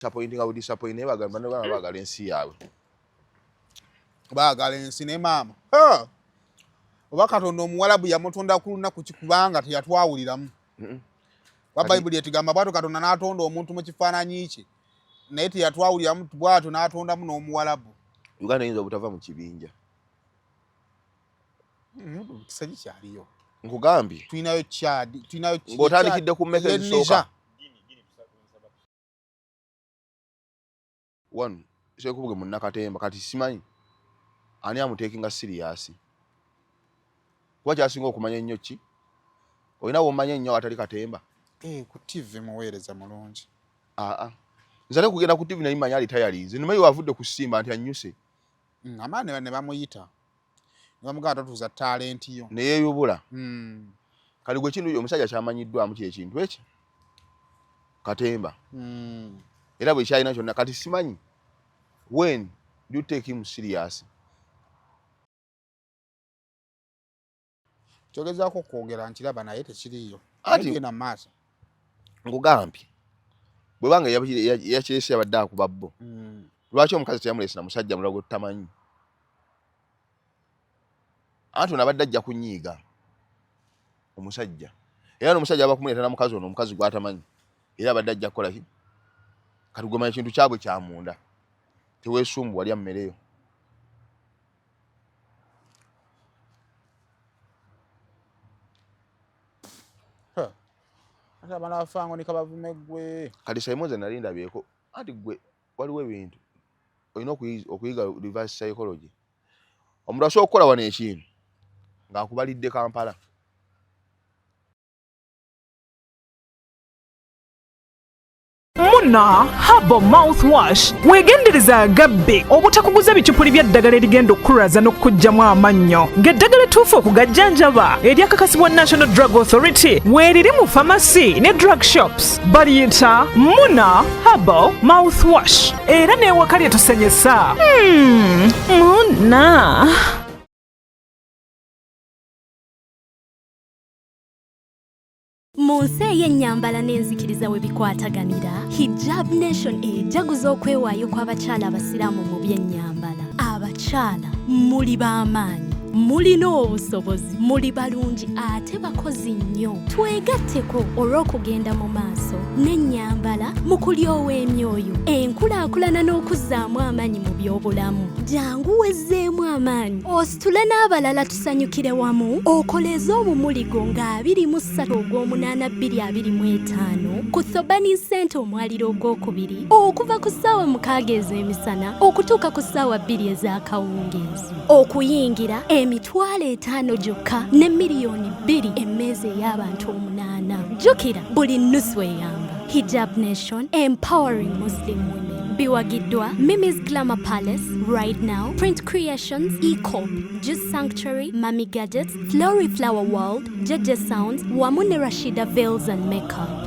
Disappointing awo disappoint naye bagamba bano bana baagala ensi yaabwe. Baagala ensi ne maama. Oba Katonda omuwalabu yamutonda ku lunaku ki kubanga teyatwawuliramu. Wa Bayibuli etigamba bwatyo Katonda n'atonda omuntu mu kifaananyi kye naye teyatwawuliramu bwatyo n'atondamu n'omuwalabu. Uganda eyinza obutava mu kibinja. Kisa kikyaliyo. Nkugambye. Tulinayo Chad, tulinayo Ng'otandikidde ku mmeka ezisooka. One, Sekubuge munnakatemba kati simanyi ani amuteekinga siriyasi kuba kyasinga okumanya ennyo ki olina womanya ennyo awatali katemba. Eh, ku TV muweereza mulungi. Aa nze ate kugenda ku TV naye manya alitayalinze nimayi wavudde ku Simba nti annyuse. Amaani ne bamuyita ne bamugamba totuuza talenti yo ne yeeyubula. Kati gwe kintu omusajja kyamanyiddwamu kyekintu ekyo katemba. Era bwe kyalina kyonna kati simanyi when do you take him serious. Kyogezaako okwogera nkiraba naye tekiriiyo. Anti genda mu maaso. Nkugambye bwebanga yakirese yabadde akuba bbo. Lwaki omukazi teyamuleese na musajja mulala gwe tutamanyi? Anti ono abadde ajja kunyiiga omusajja era n'omusajja aba kumuleeta na mukazi ono omukazi gw'atamanyi era abadde ajja kukola ki? Kati gwe manya kintu kyabwe kya munda teweesumbuwa lya mmereyo. Ate abaana bafango ne kabavume ggwe. Kati Simon nze nali ndabyeko anti ggwe waliwo ebintu olina okuyiga reverse psychology. Omuntu asobola okukola wano ekintu ng'akubalidde Kampala. Muna Herbal Mouthwash weegendereza agabbe obutakuguza bicupuli bya ddagala erigenda okukulwaza n'okukuggyamu amannyo ng'eddagala ettuufu okugajjanjaba eryakakasibwa National Drug Authority weeriri mu famasi ne drug shops baliyita Muna Herbal Mouthwash era n'ewaka lye tusenyesa. Muna. Mu nsi ey'ennyambala n'enzikiriza we bikwataganira, Hijab Nation ejaguza okwewaayo kw'abakyala abasiraamu mu by'ennyambala. Abakyala muli b'amaanyi, mulina obusobozi, muli balungi ate bakozi nnyo. Twegatteko olw'okugenda mu maaso n'ennyambala mu kulyowa emyoyo, enkulaakulana n'okuzzaamu amaanyi mu by'obulamu. Jangu wezzeemu amaanyi ositule n'abalala tusanyukire wamu okoleeze omumuli gwo nga 23 ogw'omunaana 2025 ku Thobani Center omwaliro ogwokubiri okuva ku ssaawa 6 ez'emisana okutuuka ku ssaawa 2 ez'akawungeezi. Okuyingira 500,000 gyokka ne 2 miliyoni emmeeza ey'abantu 8. Jjukira buli nnusu eyamba. Hijab Nation, empowering Muslim women. Biwagiddwa Mimi's Glamour Palace, Right Now, Print Creations, Ecop, Juice Sanctuary, Mami Gadgets, Flory Flower World, JJ Sounds, wamu ne Rashida Veils and Makeup.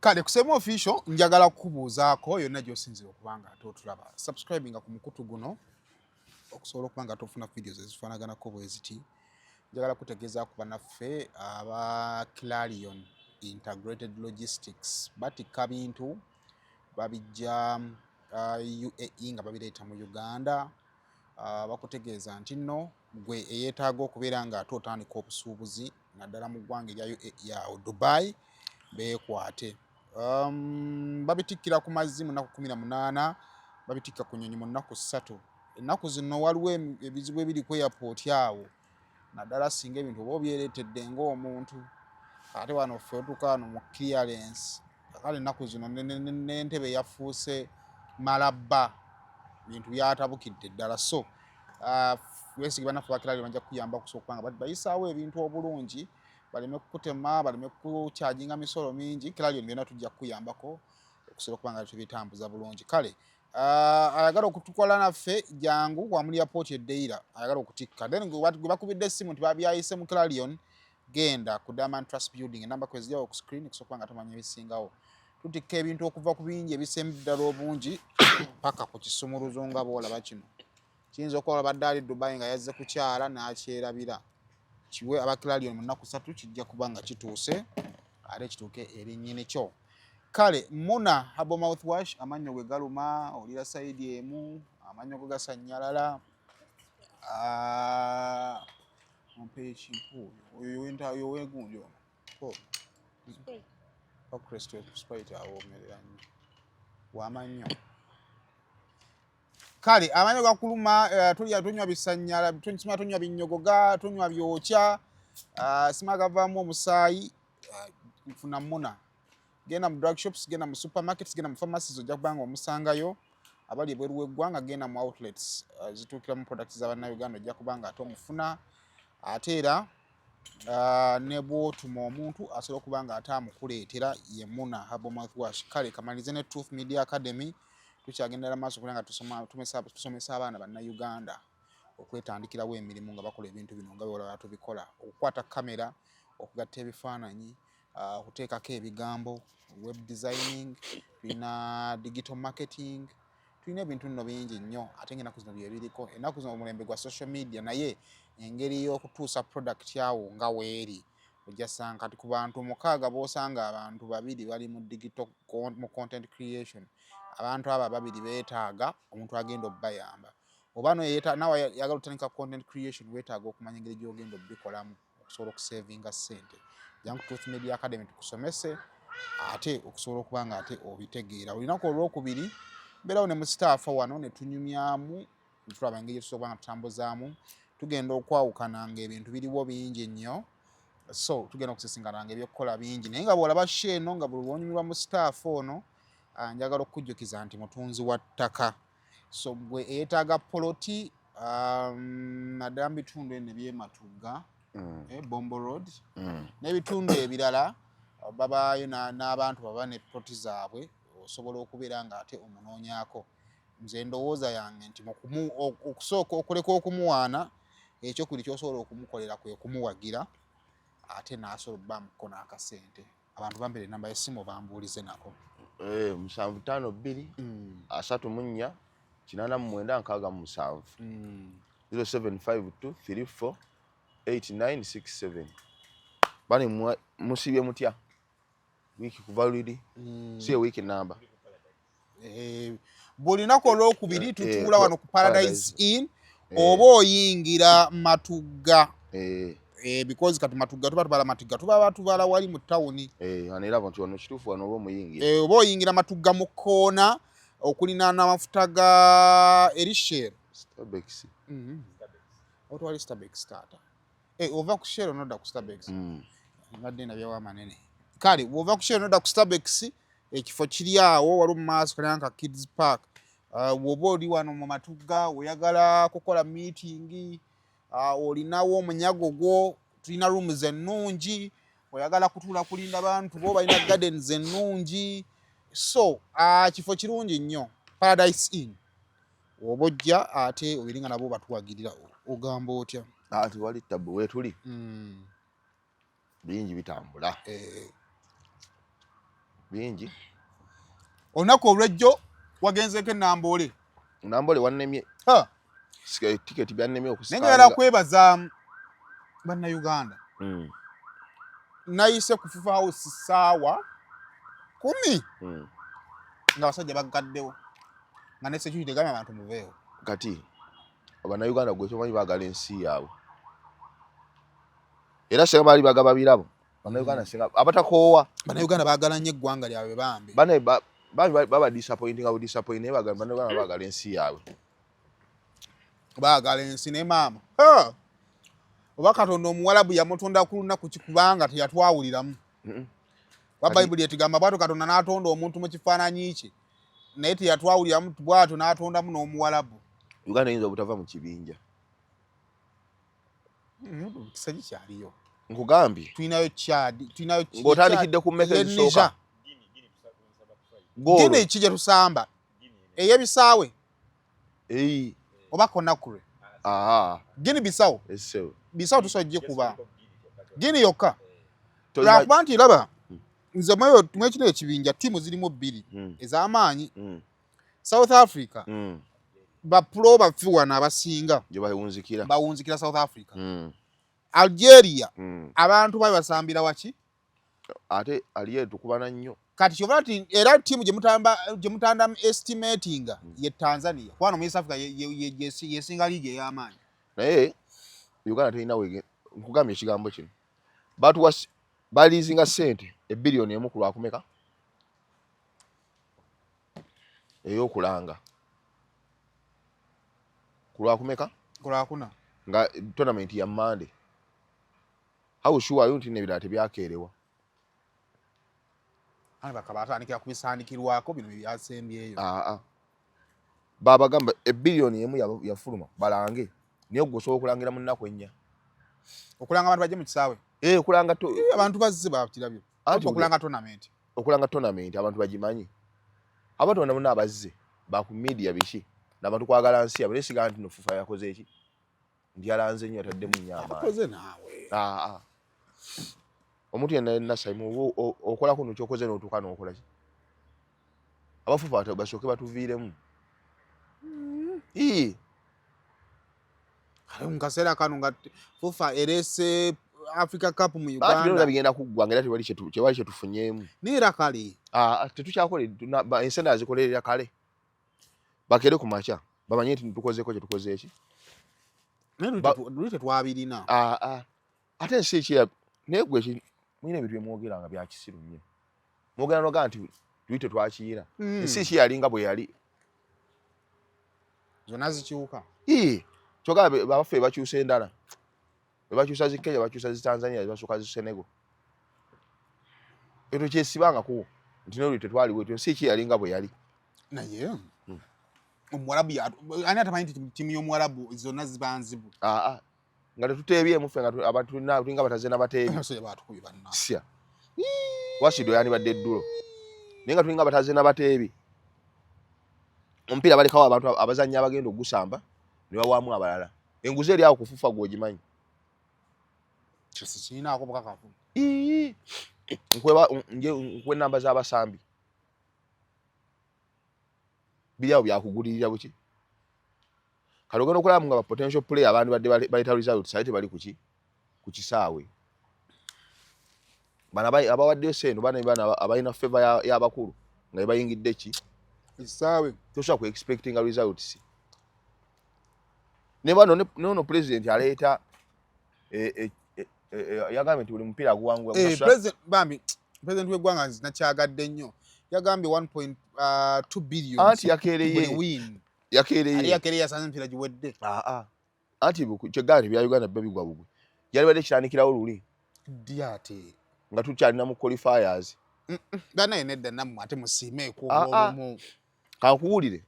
Kale kusema official njagala kukubuuzaako yonna gy'osinzira okuba nga ate otulaba. Subscribinga ku mukutu guno okusobola okuba nga tofuna videos ezifaanaganako bwe ziti. Njagala kutegeeza ku bannaffe aba Clarion Integrated Logistics batikka bintu babijja UAE nga babireeta mu Uganda. Bakutegeeza nti nno gwe eyeetaaga okubeera nga ate otandika obusuubuzi naddala mu ggwanga erya UAE awo Dubai beekwate. Babitikkira ku mazzi mu nnaku 18, babitikka ku nnyonyi mu nnaku 3. Ennaku zino waliwo ebizibu ebiri ku airport awo naddala singa ebintu oba obyereetedde ng'omuntu ate wano ffe otuuka wano mu clearance kale ennaku zino n'entebe yafuuse malabba bintu byatabukidde ddala so weesige bannaffe bakirali bajja kukuyamba okusobola okuba nga bayisaawo ebintu obulungi. Baleme kukutema, baleme kukukyajinga misolo mingi. Clarion byonna tujja kukuyambako okusobola okuba nga tubitambuza bulungi. Kale ayagala okutukola naffe, jangu wamuli airport e Deira, ayagala okutikka, then gwe bakubidde essimu nti babyayise mu Clarion, genda ku Diamond Trust Building, enamba kwezijjawo ku screen okusobola okuba nga tumanya ebisingawo. Tutikka ebintu okuva ku bingi ebisembu ddala obungi paka ku kisumuluzo nga bw'olaba kino. Kiyinza okuba olabadde ali Dubai nga yazze kukyala n'akyerabira. Kiwe aba Clarion mu nnaku 3 kijja kuba nga kituuse, ate kituuke eri nnyini kyo. Kale Muna Herbal Mouthwash, amannyo gwe galuma, olira sayidi emu, amannyo go gasannyalala. Ompe ekimpu oyo oyo wegundi ono. Oh. Crest Sprite awoomerera nnyo. Wamannyo. Kale amanyo gakuluma, tulya tunywa bisannyala, sima tunywa binnyogoga, tunywa byokya, sima gavaamu omusaayi, nfuna Muna. Genda mu drug shops, genda mu supermarkets, genda mu pharmacies, ojja kuba nga omusangayo. Abali ebweru w'eggwanga, genda mu outlets zituukira mu products za Bannayuganda, ojja kuba nga ate omufuna. Ate era ne bw'otuma omuntu asobola okuba nga ate amukuleetera, ye Muna Herbal Mouthwash. Kale kamalirize ne Truth Media Academy. Tukyagenda maaso okubeera nga tusomesa abaana Bannayuganda okwetandikirawo emirimu nga bakola ebintu bino nga bw'olaba tubikola: okukwata kamera, okugatta ebifaananyi, okuteekako ebigambo, web designing, tulina digital marketing, tulina ebintu nno bingi nnyo. Ate nga ennaku zino byebiriko, ennaku zino omulembe gwa social media, naye engeri y'okutuusa product awo nga weeri ojja sanga kati ku bantu 6 b'osanga abantu 2 bali mu digital, mu content creation. Abantu abo ababiri beetaaga omuntu agenda obbayamba. Oba nawe yagala otandika content creation, weetaaga okumanya engeri gy'ogenda obbikolamu okusobola okusevinga ssente. Jangu Truth Media Academy tukusomese ate okusobola okuba nga ate obitegeera. Olunaku olwokubiri mbeerawo ne Mustaafa wano ne tunyumyamu, tulaba engeri gyetusobola nga tutambuzaamu. Tugenda okwawukana nga ebintu biriwo bingi nnyo, so tugenda okusisinkana nga ebyokukola bingi. Naye nga bw'olaba show eno, nga buli lwonyumirwa Mustaafa ono, njagala okukujjukiza nti mutunzi wa ttaka. So gwe eyeetaaga poloti, naddala mu bitundu eno ebyematugga, Bombo Road n'ebitundu ebirala, babaayo n'abantu baba ne ploti zaabwe, osobola okubeera nga ate omunoonyaako. Nze endowooza yange nti okusooka okuleka okumuwaana, ekyokubiri kyosobola okumukolera kwe kumuwagira, ate n'asobola obbaamuko n'akasente. Abantu bambeera enamba y'essimu bambuulize nako. 752 34 89 67. 0752 34 8967. Bani musibye mutya wiiki kuva luli? Si ewiiki namba. Buli lunaku olwokubiri tutuula wano ku Paradise Inn. Oba oyingira Matugga, because kati Matugga tuba tubala, Matugga tuba tubala wali mu tawuni. Wano era nti wano kituufu, wano oba omuyingira. Oba oyingira Matugga mu koona okulinaana amafuta ga eri Shell. Stabex. Otwali Stabex taata. Ova ku Shell nodda ku Stabex. Mbadde ndabyewo amanene. Kale bw'ova ku Shell nodda ku Stabex, ekifo kiri awo wali mu maaso kalina ka Kids Park. Bw'oba oli wano mu Matugga, oyagala kukola meeting, olinawo omunyago gwo, tulina rooms ennungi. Oyagala kutuula kulinda bantu bo, balina gardens ennungi. So kifo kirungi nnyo, Paradise Inn. Oba ojja ate obeere nga nabo batuwagirira. Ogamba otya? Ah, tewali tabu, weetuli. Bingi bitambula. Bingi. Olunaku olwejjo wagenzeeko enamboole? Nambole wannemye. Tiketi byannemye. Naye njagala kwebaza Bannayuganda. Nayise ku Fufa House saawa 10 nga abasajja baggaddewo, nga ne security egambye abantu muveewo. Kati Abannayuganda gwe kyomanyi baagala ensi yaabwe, era singa baali bagaba birabo Bannayuganda, singa abatakoowa. Bannayuganda baagala nnyo eggwanga lyabwe bambi. Bane baba disappointing abo disappoint, naye baagala, Bannayuganda baagala ensi yaabwe. Baagala ensi ne maama. Oba Katonda omuwalabu yamutonda ku lunaku ki? Kubanga teyatwawuliramu. Wa Bayibuli etigamba bwatyo, Katonda n'atonda omuntu mu kifaananyi kye, naye teyatwawuliramu, bwatyo n'atondamu n'omuwalabu. Uganda eyinza obutava mu kibinja. Kisa kikyaliyo. Nkugambye tulinayo Chad, tulinayo Ng'otandikidde ku mmeka ezisooka? Gini ki gye tusamba ey'ebisaawe oba Conakry? Guinea Bissau. Bissau tusobola gikuba Guinea yokka lwakuba nti laba nze mwekino ekibinja ttiimu zirimu bbiri ez'amaanyi. South Africa bapulo baffe wano abasinga bawunzikira South Africa. Algeria abantu bayo basambira waki? Ate Algeria tukubana nnyo. Kati kyova nti era ttiimu gye mutanda estimatinga ye Tanzania, kubanga mu East Africa yesinga liigi ey'amaanyi. Naye Uganda terina wege. Nkugambye ekigambo kino, batuwa baliizinga ssente ebbiliyoni 1 ku lwakumeka ey'okulanga ku lwakumeka? Ku Lwakuna. Nga tournament ya Mande. How sure are you nti n'ebirala tebyakeerewa? Ani bakaba atandikira kubisandikirwako bino byasembyeyo. Aa, babagamba ebbiliyoni 1 yafuluma balange, naye gwe osobola okulangira mu nnaku 4? Okulanga abantu bajje mu kisaawe? Eh, okulanga Abantu bazze bakirabye. Anti okulanga tournament. Okulanga tournament abantu bagimanyi, abantu bonna bonna abazze baku media biki nabantu kwagala nsi yabwe, naye sigala nti no FUFA yakoze eki nti yalanze nnyo, yataddemu nnyo amaanyi. Akoze naawe. Aa, omuntu yenna yenna Saimu okolako no kyokoze n'otuuka n'okola ki, abafufa basooke batuviiremu. Ii. Kale mu kaseera kano nga FUFA erese Africa Cup mu Anti byonna Uganda. Bigenda kuggwa nga era tewali kyetufunyeemu. Naye era kale. Aa, tetukyakole ensi endala zikolerera kale, bakere ku makya bamanye nti tukozeeko kyetukoze eki. Naye luli tetwabirina. Aa, ate ensi ekira naye gwe mulina ebintu byemwogera nga bya kisiru nnyo, mwogera nogaa nti luli tetwakiyina. Ensi ki yalinga bwe yali? Zonna zikyuka. Ii, kyokka abaffe bakyusa endala, bebakyusa zi Kenya, bakyusa zi Tanzania, basooka zi Senegal. Ekyo kyesibangako nti noluli tetwaliwo etyo, ensi ki yalinga bwe yali? Naye omuwarabu ani atamanyi nti ttiimu y'omuwarabu zonna ziba nzibu? Aa, nga tetuteebyemu ffe nga abantu tulinga bataze n'abateebi. Abasajja batukubye banna. Sya wasido yandibadde eddulo, naye nga tulinga bataze n'abateebi. Omupiira balekawo abantu abazannyi abagenda ogusamba ne bawaamu abalala. Enguzi eri awo kufufa gw'ogimanyi. Kirinaako bukakafu. Ii, nkuwa enamba z'abasambi biri awo byakugulirira buki. Kati ogenda okulaba nga ba potential player abandi badde baleeta results ate tebali kuki ku kisaawe. Bano abawaddeyo sente bana bana abalina favor y'abakulu nga bebayingidde ki Ekisaawe. Tosobola ku expectinga results ne bano nono president aleeta yagambye nti buli mupiira aguwangula President bambi, president w'eggwanga nze nakyagadde nnyo, yagambye 1.2 billion Anti yakeereye. Buli win. Yakeereye. Ali yakeereye, yasanze emipiira giwedde. Aa, anti kyegamba nti bya Uganda biba bigwa bugwi, yalibadde kitandikirawo luli. Ddi ate? Nga tukyalina mu qualifiers. Banaye nedda, nammwe ate musiimeeko Ah, ah. olumu. Kankuwulire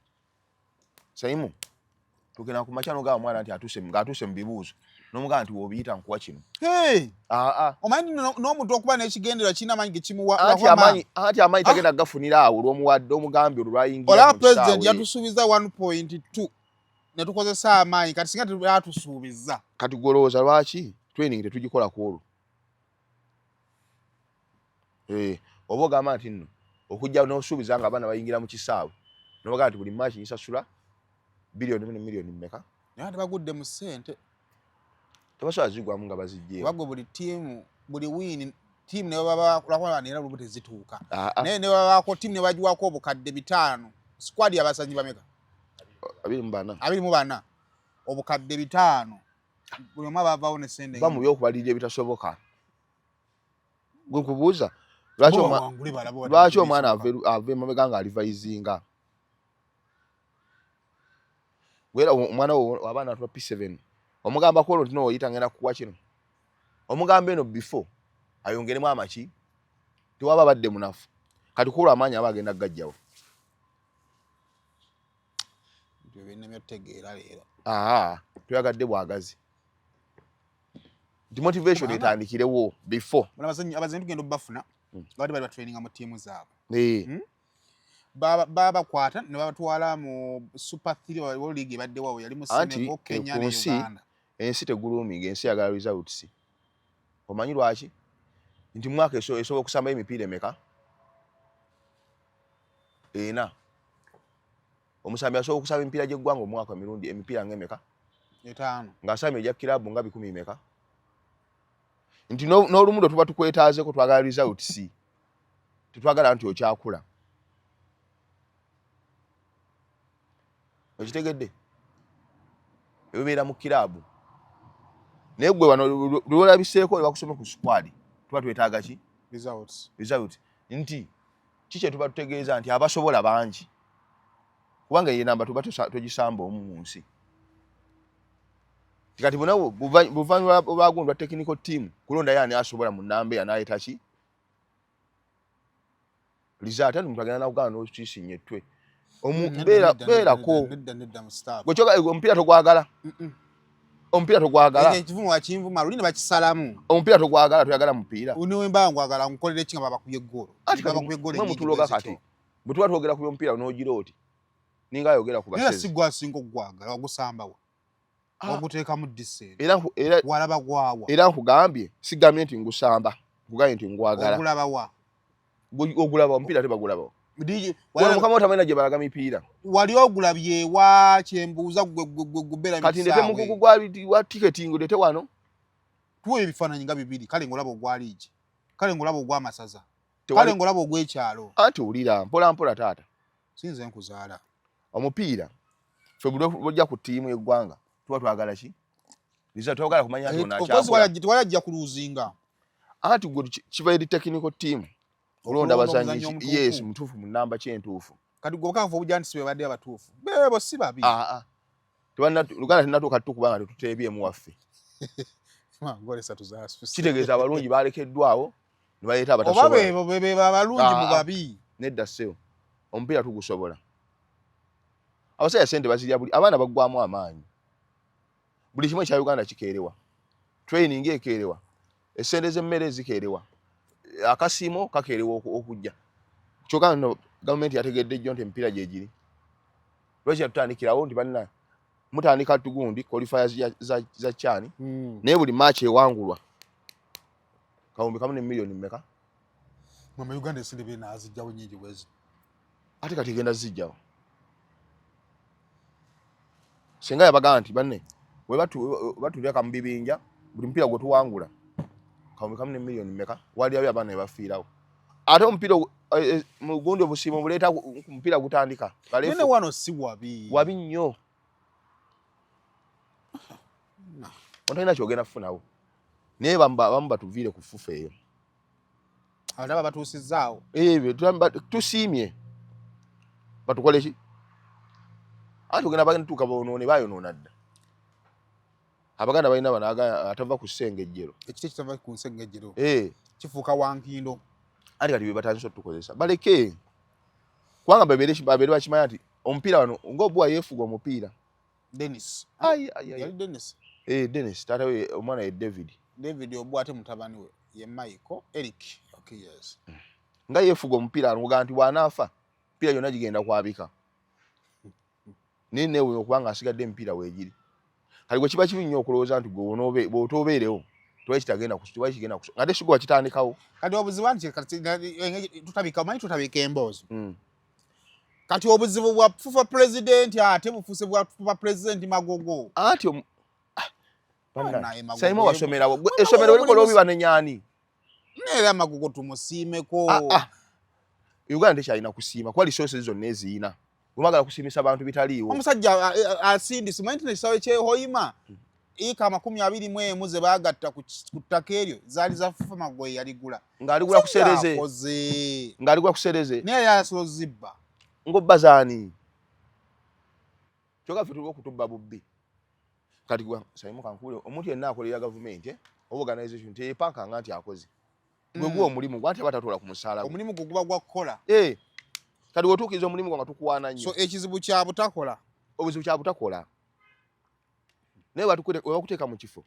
Saimu, tugenda ku makya nogamba omwana nti atuuse ng'atuuse mu bibuuzo n'omugamba nti woobiyita nkuwa kino. Hey! Aa. Omanyi n'omuntu okuba n'ekigendererwa kirina amaanyi ge kimuwa. Anti lwakuba anti amaanyi tagenda gafunira awo olw'omuwadde omugambye olwo lwayingira Olaba mu president kisaawe. yatusuubiza 1.2 ne tukozesa amaanyi, kati singa tebatusuubiza. Kati gwe olowooza lwaki training tetugikola ku olwo? Eh, oba ogamba nti nno okujja n'osuubiza nga abaana bayingira mu kisaawe n'obagamba nti buli match nsasula biliyoni ne miliyoni mmeka? Naye ate bagudde mu ssente. Tebasobola zigwamu nga bazigyewo. Kuba gwe buli ttiimu, buli win ttiimu ne baba lwakuba era lumu tezituuka. Ah, ah. Naye ne babaako ttiimu ne bagiwako 500,000, squad y'abazannyi bameka? 24. 24, 500,000 buli omu abavaawo ne ssente. Ba mu by'okubalirira ebitasoboka. Gwe nkubuuza, lwaki Bo bawangule balabe wadde lwaki omwana tebisoboka. Ava emabega nga alivayizinga? Gwera omwana wo abaana atula P7 omugamba kwolwo nti nowoyita ngenda kukuwa kino, omugamba eno before ayongeremu amaki tewaba abadde munafu, kati kwolwo amaanyi aba agenda gajjawo. Ebyo binnemye otutegeera leero. Aa, tuyagadde bwagazi. Nti motivation etandikirewo before. Abazanyi tugenda obafuna babadde bali batraininga mu ttiimu zaabwe. Babakwata ne babatwala mu Super 3 waliwo league ebaddewo yali mu Senegal, Kenya ne Uganda. Ensi teguluminga, ensi eyagala results. Omanyi lwaki? Nti mwaka esobola okusamba emipiira emeka? Ena. Omusambi asobola okusamba emipiira gy'eggwanga omwaka emirundi emipiira ng'emeka? 5. Ng'asambye egya kiraabu nga 10 emeka? Nti n'olumu lwe tuba tukwetaazeeko twagala results. Tetwagala nti okyakula. Okitegedde? Ebibeera mu kiraabu. Naye gwe wano lwolabiseeko bakusome ku squad tuba twetaaga ki? Results. Results. Nti ki kye tuba tutegeeza nti abasobola bangi. Kubanga ye namba tuba togisamba omu mu nsi. Kati buna buvannyuma bwagundwa technical team kulonda yani asobola mu namba eyo n'aleeta ki? Result ati omuntu agenda nakugamba n'okisinye ettwe. Beerako. Gwe kyoga omupiira togwagala. Omupiira togwagala. Ekivumo wakinvuma luli ne bakisalamu. Omupiira togwagala, toyagala mupiira. Ne mba ngwagala nkolere ki nga babakubye eggoolo. Babakubye eggoolo ennyingi. Mutuloga kati. Bwe tuba twogera ku by'omupiira n'ogira oti. Ninga ayogera ku basezi. Era si gwe asinga okugwagala, wagusambawa. Waguteekamu ddi ssente? Era walaba gwawa. Era nkugambye, sigambye nti ngusamba. Nkugambye nti ngwagala. Ogulaba wa? Ogulaba omupiira tebagulaba. Wano mukama otamanya gye balaga mipiira. Wali ogulabye wa kyembuuza gwe gwe gwe Kati ndete mugugu gwa ticketing ndete wano. Tuwe ebifaananyi nga bibiri, kale ng'olaba ogwa liigi, kale ng'olaba ogw'amasaza, kale ng'olaba ogw'ekyalo. Anti wulira mpola mpola taata. Sinze nkuzaala. Omupiira ffe buli lw'ojja ku ttiimu y'eggwanga tuba twagala ki? Liza twagala kumanya nti ono akyakula. Tewali ajja kuluuzinga. Anti gwe kiva eri technical team olonda abazannyi yes mutuufu mu nnamba ki entuufu. Kati gwe obukakafu obujja nti si be badde abatuufu. Beebo si babi. Luganda tennatuuka tukuba nga tetuteebyemu waffe. Kitegeeza abalungi balekeddwawo ne baleeta abatasobola. Oba beebo be abalungi mu babi. Nedda ssebo, omupiira tugusobola. Abasajja ssente bazirya buli, abaana baggwamu amaanyi. Buli kimu ekya Uganda kikeerewa. Training ekeerewa. Essente z'emmere zikeerewa. Akasiimo kakeerewa okujja. Kyokka nno gavumenti yategedde jjo nti emipiira gye giri. Lwaki yatutandikirawo nti banna mutandika tugundi qualifiers za CHAN. Naye buli match ewangulwa 5,000 ne miliyoni mmeka? Mama Uganda esente binaazijjawo nnyingi bwezi. Ate kati egenda zijjawo. Singa yabagamba nti banne bwe batuleka mu bibinja buli mupiira gwe tuwangula 5,000 ne miliyoni mmeka wali abye abaana ne bafiirawo. Ate omupiira mugundi obusiimo buleeta mupiira gutandika. Nene wano si wabi. Wabi nnyo. Ontolina kyogenda kufunawo. Naye bamu batuviire ku FUFA eyo. Alaba batuusizzaawo. Tusiimye. Batukole ki? Anti ogenda bagenda tuuka bonoone bayonoona dda. Abaganda balina bano atava ku ssengejjero. Ekiti ekitava ku nsengejjero. Kifuuka wankindo. Anti kati be batandise otukozesa. Baleke. Kubanga babeere bakimanya nti omupiira wano ng'Obua yeefuga omupiira. Dennis. Ai, ai, ai. Yali Dennis. Dennis, taata we omwana ye David. David Obua ate mutabani we ye Michael Eric. Okay, yes. Nga yeefuga omupiira anuga nti bw'anaafa emipiira gyonna gigenda kwabika. Naye neewuunya okubanga asigadde emipiira weegiri. Kati gwe kiba kibi nnyo okulowooza nti gwe bw'otoobeerewo tewali kitagenda tewali kigenda ate si gwe wakitandikawo. Kati obuzibu nti kati tutabika, omanyi tutabika emboozi. Kati obuzibu bwa FUFA president ate bufuuse bwa FUFA president Magogo. Anti Saimo wasomerawo. Essomero likola obi banenyaani. Era Magogo tumusiimeko. Uganda tekyalina kusiima kuba resources zonna eziyina. Bwemwagala kusiimisa abantu bitaliiwo. Omusajja asindise, omanyi nti ekisaawe ky'e Hoima eka 21 ze baagatta ku ttaka eryo zaali za FUFA Magogo yaligula. Ng'aligula ku Sereze. Ng'aligula ku Sereze. Naye yali asobola ozibba. Ng'obba zaani? Kyokka ffe tuli okutubba bubbi. Kati gwe Saimu kankubule omuntu yenna akolera gavumenti oba organization teyeepankanga nti akoze. Gwe guwa omulimu gwe anti aba tatoola ku musaala gwe. Omulimu gwe guba gwa kukola. Kati bw'otuukiriza omulimu gwo nga tukuwaana nnyo. So ekizibu kya butakola. Obuzibu kya butakola. Naye we bakuteeka mu kifo.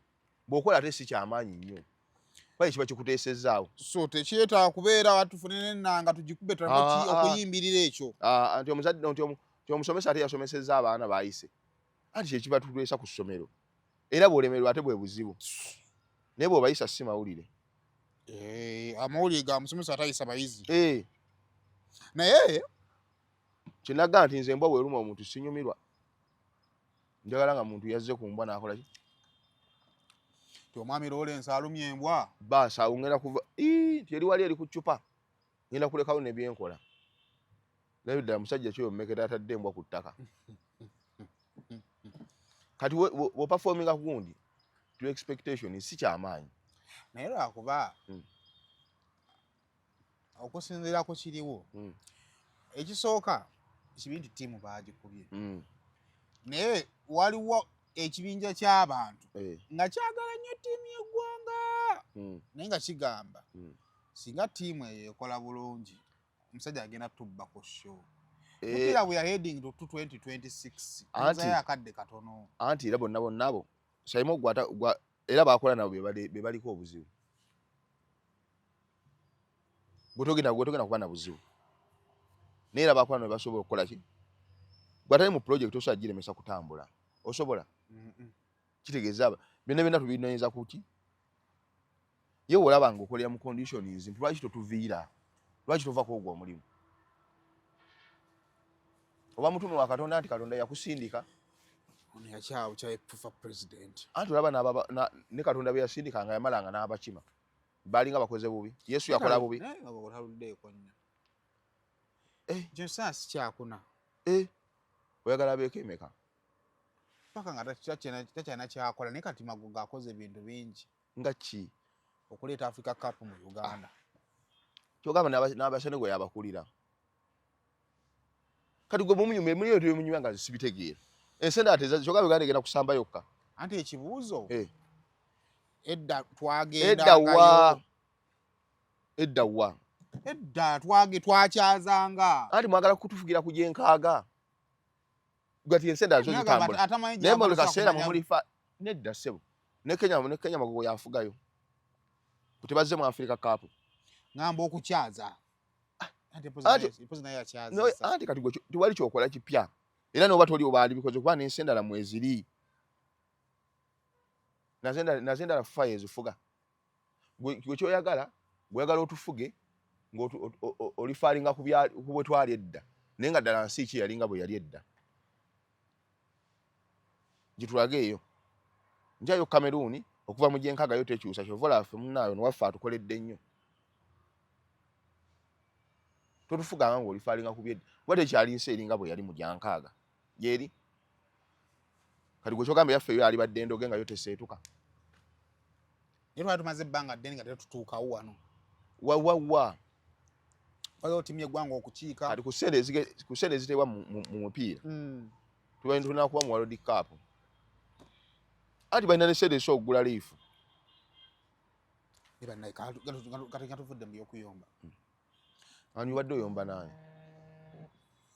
Bw'okola ate si kyamaanyi nnyo, kuba kiba kikuteesezzaawo. So tekyetaaga kubeera watufune n'ennanga tugikube okuyimbirira ekyo. Nti omuzadde nti omusomesa ate yasomesezza abaana bayise, anti kyekiba tuleesa ku ssomero, era bw'olemererwa ate bwe buzibu, naye bw'obayisa si mawulire. Amawulire ga musomesa atayisa bayizi. Naye kyenaga nti nze embwa bweruma omuntu sinyumirwa, njagala nga muntu yazze ku mbwa n'akola ki? Ti omwami Lawrence alumye embwa. Baasi awo ngenda kuva nti eri wali eri ku ccupa, ngenda kulekawo ne byenkola. Naye ddala musajja ki oyo mmeketa atadde embwa ku ttaka? Kati bw'operforminga gundi to expectation si kyamaanyi. Naye lwakuba okusinziira ku kiriwo, ekisooka kibi nti ttiimu baagikubye, naye waliwo ekibinja ky'abantu nga kyagala nnyo ttiimu y'eggwanga, naye nga kigamba singa ttiimu eyo ekola bulungi, omusajja agenda tubbako show. Mupiira we are heading to 2026, nzayo akadde katono. Anti era bonna bonna abo Saimo gwa era bakola nabo be baliko obuzibu. Gwetogenda kuba na buzibu, naye era bakola nabo basobola okukola ki? Gwatali mu project osobola giremesa kutambula, osobola kitegeeza byonna byonna tubinoonyeza kuki? Ye wolaba nga okolera mu conditions nti lwaki totuviira, lwaki tova kwogwo omulimu? Oba mutume wa Katonda nti Katonda yakusindika. Ono yakyawo kyafufa president. Anti olaba ne Katonda bwe yasindika nga yamalanga n'abakima balinga bakoze bubi. Yesu yakola bubi. Otaluddeeko nnyo. Kino si kyakuna. Oyagala abeeko emeka? Paka nga takyalina kyakola, naye kati Magogo akoze ebintu bingi. Nga ki? Okuleeta Africa Cup mu Uganda. Kyogamba n'Abasenego yabakulira. Kati gwe mumunyumye muliyo temunyumya nga sibitegeera. Ensi endala kyogamba Uganda egenda kusamba yokka. Anti ekibuuzo edda twagendangayo. Edda wa? Edda twakyazanga. Anti mwagala kutufugira ku gyenkaaga. Gati ensi endala zo zitambula. Naye mu kaseera mwe mulifa nedda ssebo. Ne Kenya Magogo yafugayo. Tebazze mu Africa Cup. Ngamba okukyaza. Anti kati gwe tewali kyokola kipya. Era n'oba toli oba alibikoze kuba n'ensi endala mweziri. Nazo endala FUFA yezifuga. Gwe kyoyagala, gweyagala otufuge ng'olifaalinga ku bwe twali edda. Naye nga ddala nsi ki yalinga bwe yali edda. Gitulage eyo. Njayo Cameroon okuva mu gyenkaaga yo tekyusa, kyova olaba ffe munnaayo nowaffe atukoledde nnyo. Totufuganga ng'olifaalinga ku byedda kuba tekyali nsi eringa bwe yali mu gyankaaga gyeri. Kati gwe kyogamba yaffe yo alibadde endoge nga yo teseetuka. Naye twali tumaze ebbanga ddene nga tetutuukawo wano. Wa waliwo ttiimu y'eggwanga okukiika. Kati ku ssente eziteebwa mu mupiira tuba tulina kuba mu World Cup. Anti balina ne ssente ezisobola okugula liifu. Kati nga tuvudde mu by'okuyomba. Ani obadde oyomba naye?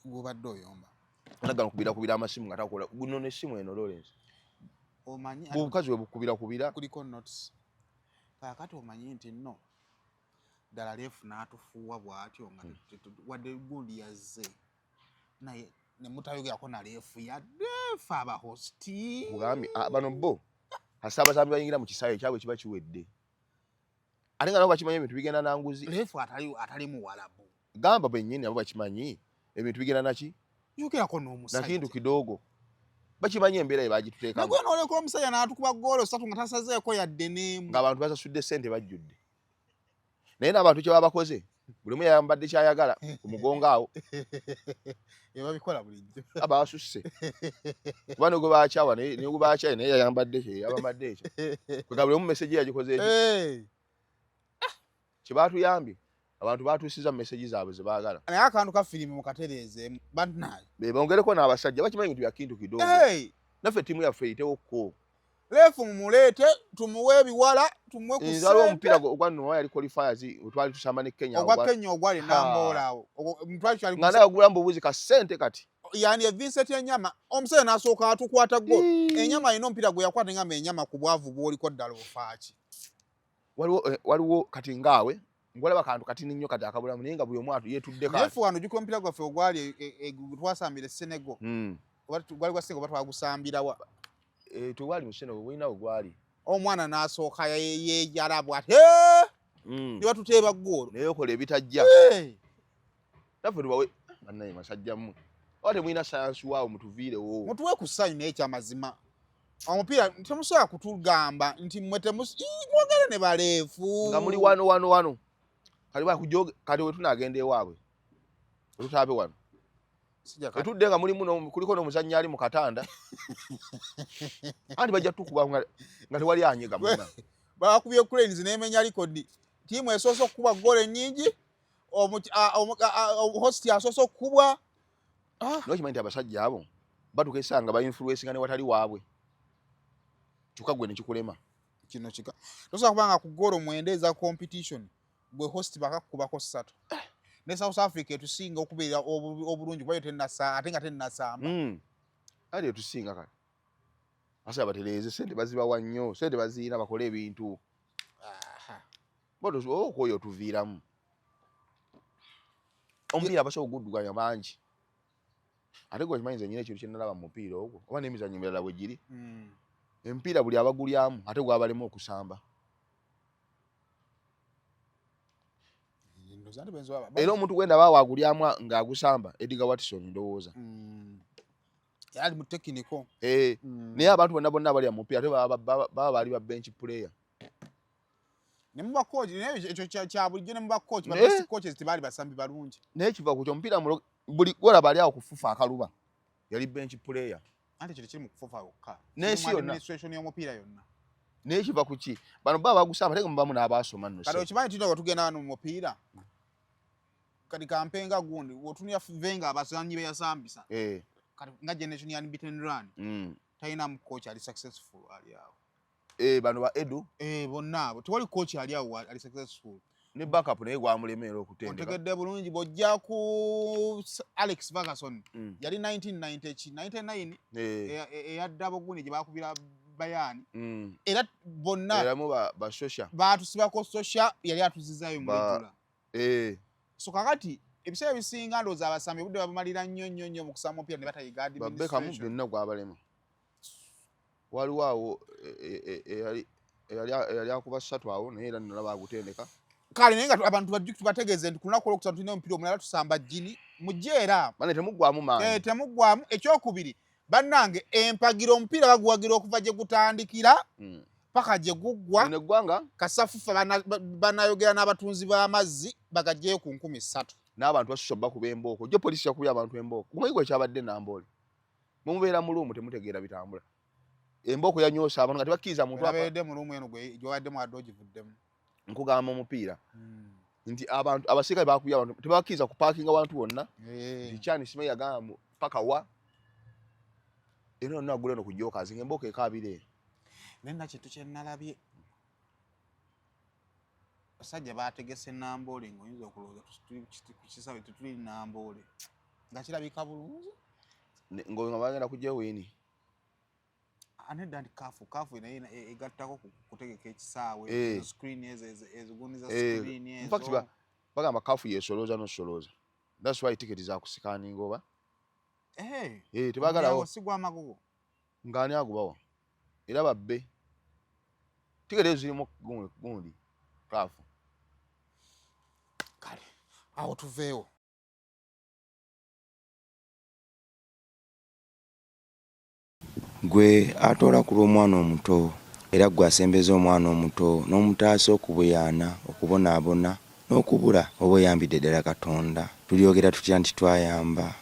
Gw'obadde oyomba. Nagala kubira kubira amasimu nga takola. Guno n'essimu eno Lawrence. Omanyi obukazi bwe bukubira kubira. Kuliko notes. Kaakati omanyi nti nno ddala leefu n'atufuuwa bw'atyo nga wadde gundi yazze naye ne mutayogerako na leefu yadde fe abahosti. Kugambye bano bo hasa abasambi bayingira mu kisaawe ekyabwe kiba kiwedde. Ate nga nabo bakimanyi ebintu bigenda na nguzi. Leefu atali muwalabu. Gamba bennyini abo bakimanyi ebintu bigenda naki? Yogerako n'omusajja. Na kintu kidogo. Bakimanyi embeera ye bagituteekamu. Nagwe n'oleka omusajja n'atukuba ggoolo ssatu nga tasazeeko yadde n'emu. Ng'abantu basasudde ssente bajjudde. Naye n'abantu kye babakoze buli omu yayambadde ky'ayagala ku mugongo awo. Babikola bulijjo. Abasusse. Kuba ne gwe bakyawa ne gwe bakyaye naye yayambadde kye yabambadde ekyo. Kwega buli omu message yagikoze ekyo. Kye baatuyambye abantu batuusiza message zaabwe ze baagala. Naye akantu ka firimu mukatereeze bannaye. Be bongereko n'abasajja bakimanyi ebintu bya kintu kidogo. Naffe ttiimu yaffe eyitewo ko. Leefu mumuleete tumuwe ebiwala tumuwe ku ssente. Waliwo omupiira ogwa Noah yali qualifiers twali tusamba ne Kenya. Ogwa Kenya ogwali Nambola awo. Nga naye agula mbubuzi ka ssente kati. Yani Vincent Enyama omusajja n'asooka atukwata gol. Enyama alina omupiira gwe yakwata ngamba Enyama ku bwavu bw'oliko ddala ofaaki. Waliwo eh, waliwo kati ngaawe ngolaba kantu katini nnyo kati akabulamu naye nga buli omu yeetuddeko. Naye ffe wano ojjukira omupiira gwaffe ogwali e, e, e, twasambira e Senegal. Gwali gwa Senegal oba twagusambira wa? Eh, tewali mu Senegal gulina we gwali. Omwana n'asooka yeeyala bw'ati ne batuteeba ggoolo. Naye okola ebitajja. Naffe tubawe bannaye masajja mmwe. Oba temulina sayansi waawo mutuviirewo. Mutuwe ku ssanyu naye ekyamazima. Omupiira temusobola kutugamba nti mmwe mwogere ne baleefu. Nga muli wano wano wano. Kati bakujoge kati we tunaagenda ewaabwe. Tutaabe wano. Etudde nga mulimu kuliko n'omuzannyi ali mu katanda. Anti bajja tukuba nga tewali anyega muna. Bakubye Cranes n'emenya likodi. Ttiimu esoose okukuba ggoolo ennyingi host asoose okukubwa. Ah. Nokimanyi nti abasajja abo batuuka esaa nga bainfluensinga ne watali waabwe. Kyokka gwe ne kikulema. Kino kika. Tosobola kuba nga ku ggoolo mwenda eza competition gwe host bakakukubako ssatu. Ne South Africa etusinga okubeera obulungi kuba yo tennasa ate nga tennasamba. Ate etusinga kati. Asa batereeze ssente bazibawa nnyo, ssente baziyina bakole ebintu. Okwoyo otuviiramu. Omupiira abasobola ogudduganya bangi. Ate gwe okimanyi nze nnyina ekintu kye nalaba mu mupiira ogwo oba n'emizannyo emirala bwe giri. Emipiira buli abagulyamu ate gwabalema okusamba. Era omuntu gwe ndaba awo agulyamu ng'agusamba Edgar Watson ndowooza. Ali mu tekiniko. Eh, naye abantu bonna bonna abalya mu mupiira ate baba baali ba bench player. Ne muba coach naye ekyo kya bulijjo ne muba coach ba best coaches tebaali basambi balungi. Naye kiva ku omupiira buli gwolaba ali awo kufufa akaluba yali bench player. Anti ekyo tekiri mu kufufa wokka. N'ensi yonna. Administration y'omupiira yonna. Naye kiva ku ki? Bano baba bagusamba ate nga mubamu n'abaasoma nno. Kati okimanyi tulina we tugenda wano mu mupiira. Kati kampenga gundi wotunira Wenger abazannyi be yasambisa. Eh. Kati nga generation ya unbeaten run. Talinamu coach ali successful ali awo. Eh, bano ba Edu. Eh, bonna abo. Tewali coach ali awo ali successful. Ne backup naye gwamulemeera okutendeka. Otegedde bulungi bw'ojja ku Alex Ferguson. Yali 1990 ki 99 eya double gundi gye baakubira Bayern. Era bonna eramu ba Solskjaer. Baatusibako Solskjaer yali atuzizaayo mu regular. So kakati ebiseera ebisinga ndowooza abasambi obudde babumalira nnyo nnyo nnyo mu kusamba omupiira ne batayiga administration. Ba Beckham byonna gwabalema. Waliwo awo eyali akuba ssatu awo naye era nalaba agutendeka. Kale naye nga abantu bajju tubategeeze nti ku lunaku olwokusatu tulina omupiira omulala tusamba Guinea. Mujje era. Bane temuggwamu maanyi. Eh, temuggwamu. Ekyokubiri bannange empagira omupiira baguwagira okuva gye gutandikira paka gye guggwa. Lino eggwanga. Kasafufa banayogera n'abatunzi b'amazzi bagaggyeyo ku 3000. N'abantu basusse bakuba embooko. Jjo poliisi yakubye abantu embooko. Gumanyi gwe kyabadde Namboole. Mwe mubeera mu luumu temutegeera bitambula. Embooko yanyoosa abantu nga tebakkiriza muntu. Abeeredde mu luumu eno gwe gy'obaddemu adde ogivuddemu. Nkugamba omupiira. Nti abantu abasirikale bakubye abantu tebakkiriza kupaakinga wantu wonna. Nti Kyani Simanyi yagamba paka wa. Era yonna agula eno ku Jokers ng'embooko ekaabira eno. Naye nna kintu kye nalabye. Abasajja baategese Namboole ng'oyinza okulowooza tuli ku kisaawe tetuli Namboole. Nga kirabika bulungi. Nga bagenda kujja wiini. Anedda nti kaafu kaafu naye egattako ku kutegeka ekisaawe ezo screen ezo ezigundi za screen ezo. In fact bagamba kaafu yeesolooza n'osolooza. That's why tiketi za kusikaninga oba. Tebaagalawo. Si gwa magogo. Ng'ani agubawa? Era babbe. Tiketi ezo zirimu gundi kaafu. Kale awo tuveewo. Ggwe atoola ku lw'omwana omuto, era ggwe asembeza omwana omuto n'omutaasa okubuyaana, okubonaabona, n'okubula, oba oyambidde ddala Katonda. Tulyogera tutya nti twayamba,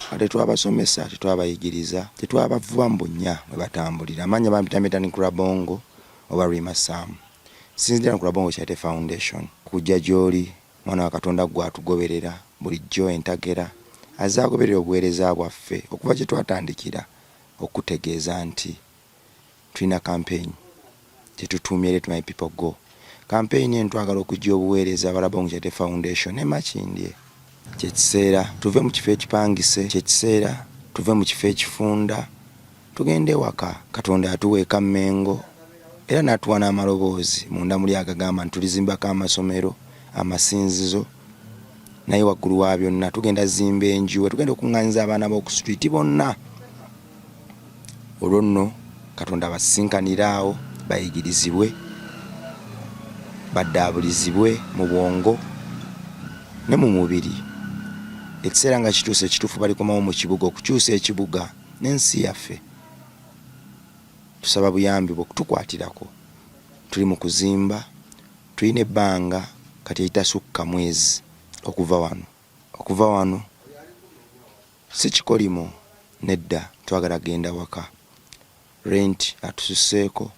nga tetwabasomesa, tetwabayigiriza, tetwabavuba mu bunnya mwe batambulira? Amannya bampita Metani Kurabongo oba Rima Sam. Nsinziira wano ku Rabongo Charity Foundation okujja gy'oli Mwana wa Katonda ggwe atugoberera bulijjo entagera azze agoberera obuweereza bwaffe okuva gye twatandikira okukutegeeza nti tulina kampeyini gye tutuumye Let My People Go. Kampeyini eno twagala okujja obuweereza bwa Rabong Charity Foundation e Makindye. Kye kiseera tuve mu kifo ekipangise. Kye kiseera Tuve mu kifo ekifunda tugende ewaka. Katonda yatuwa e Kammengo era n'atuwa n'amaloboozi munda muli agagamba nti tulizimbako amasomero, amasinzizo naye waggulu wa byonna tugenda zimba enju we tugenda okuŋŋaanyiza abaana b'oku street bonna. Olwo nno Katonda abasisinkanire awo bayigirizibwe, baddaabulizibwe mu bwongo ne mu mubiri. Ekiseera nga kituuse ekituufu balikomawo mu kibuga okukyusa ekibuga n'ensi yaffe. Tusaba buyambi bwo okutukwatirako. Tuli mu kuzimba, tulina ebbanga kati eritasukka mwezi okuva wano. Okuva wano si kikolimo nedda twagala genda waka. Rent atususseeko,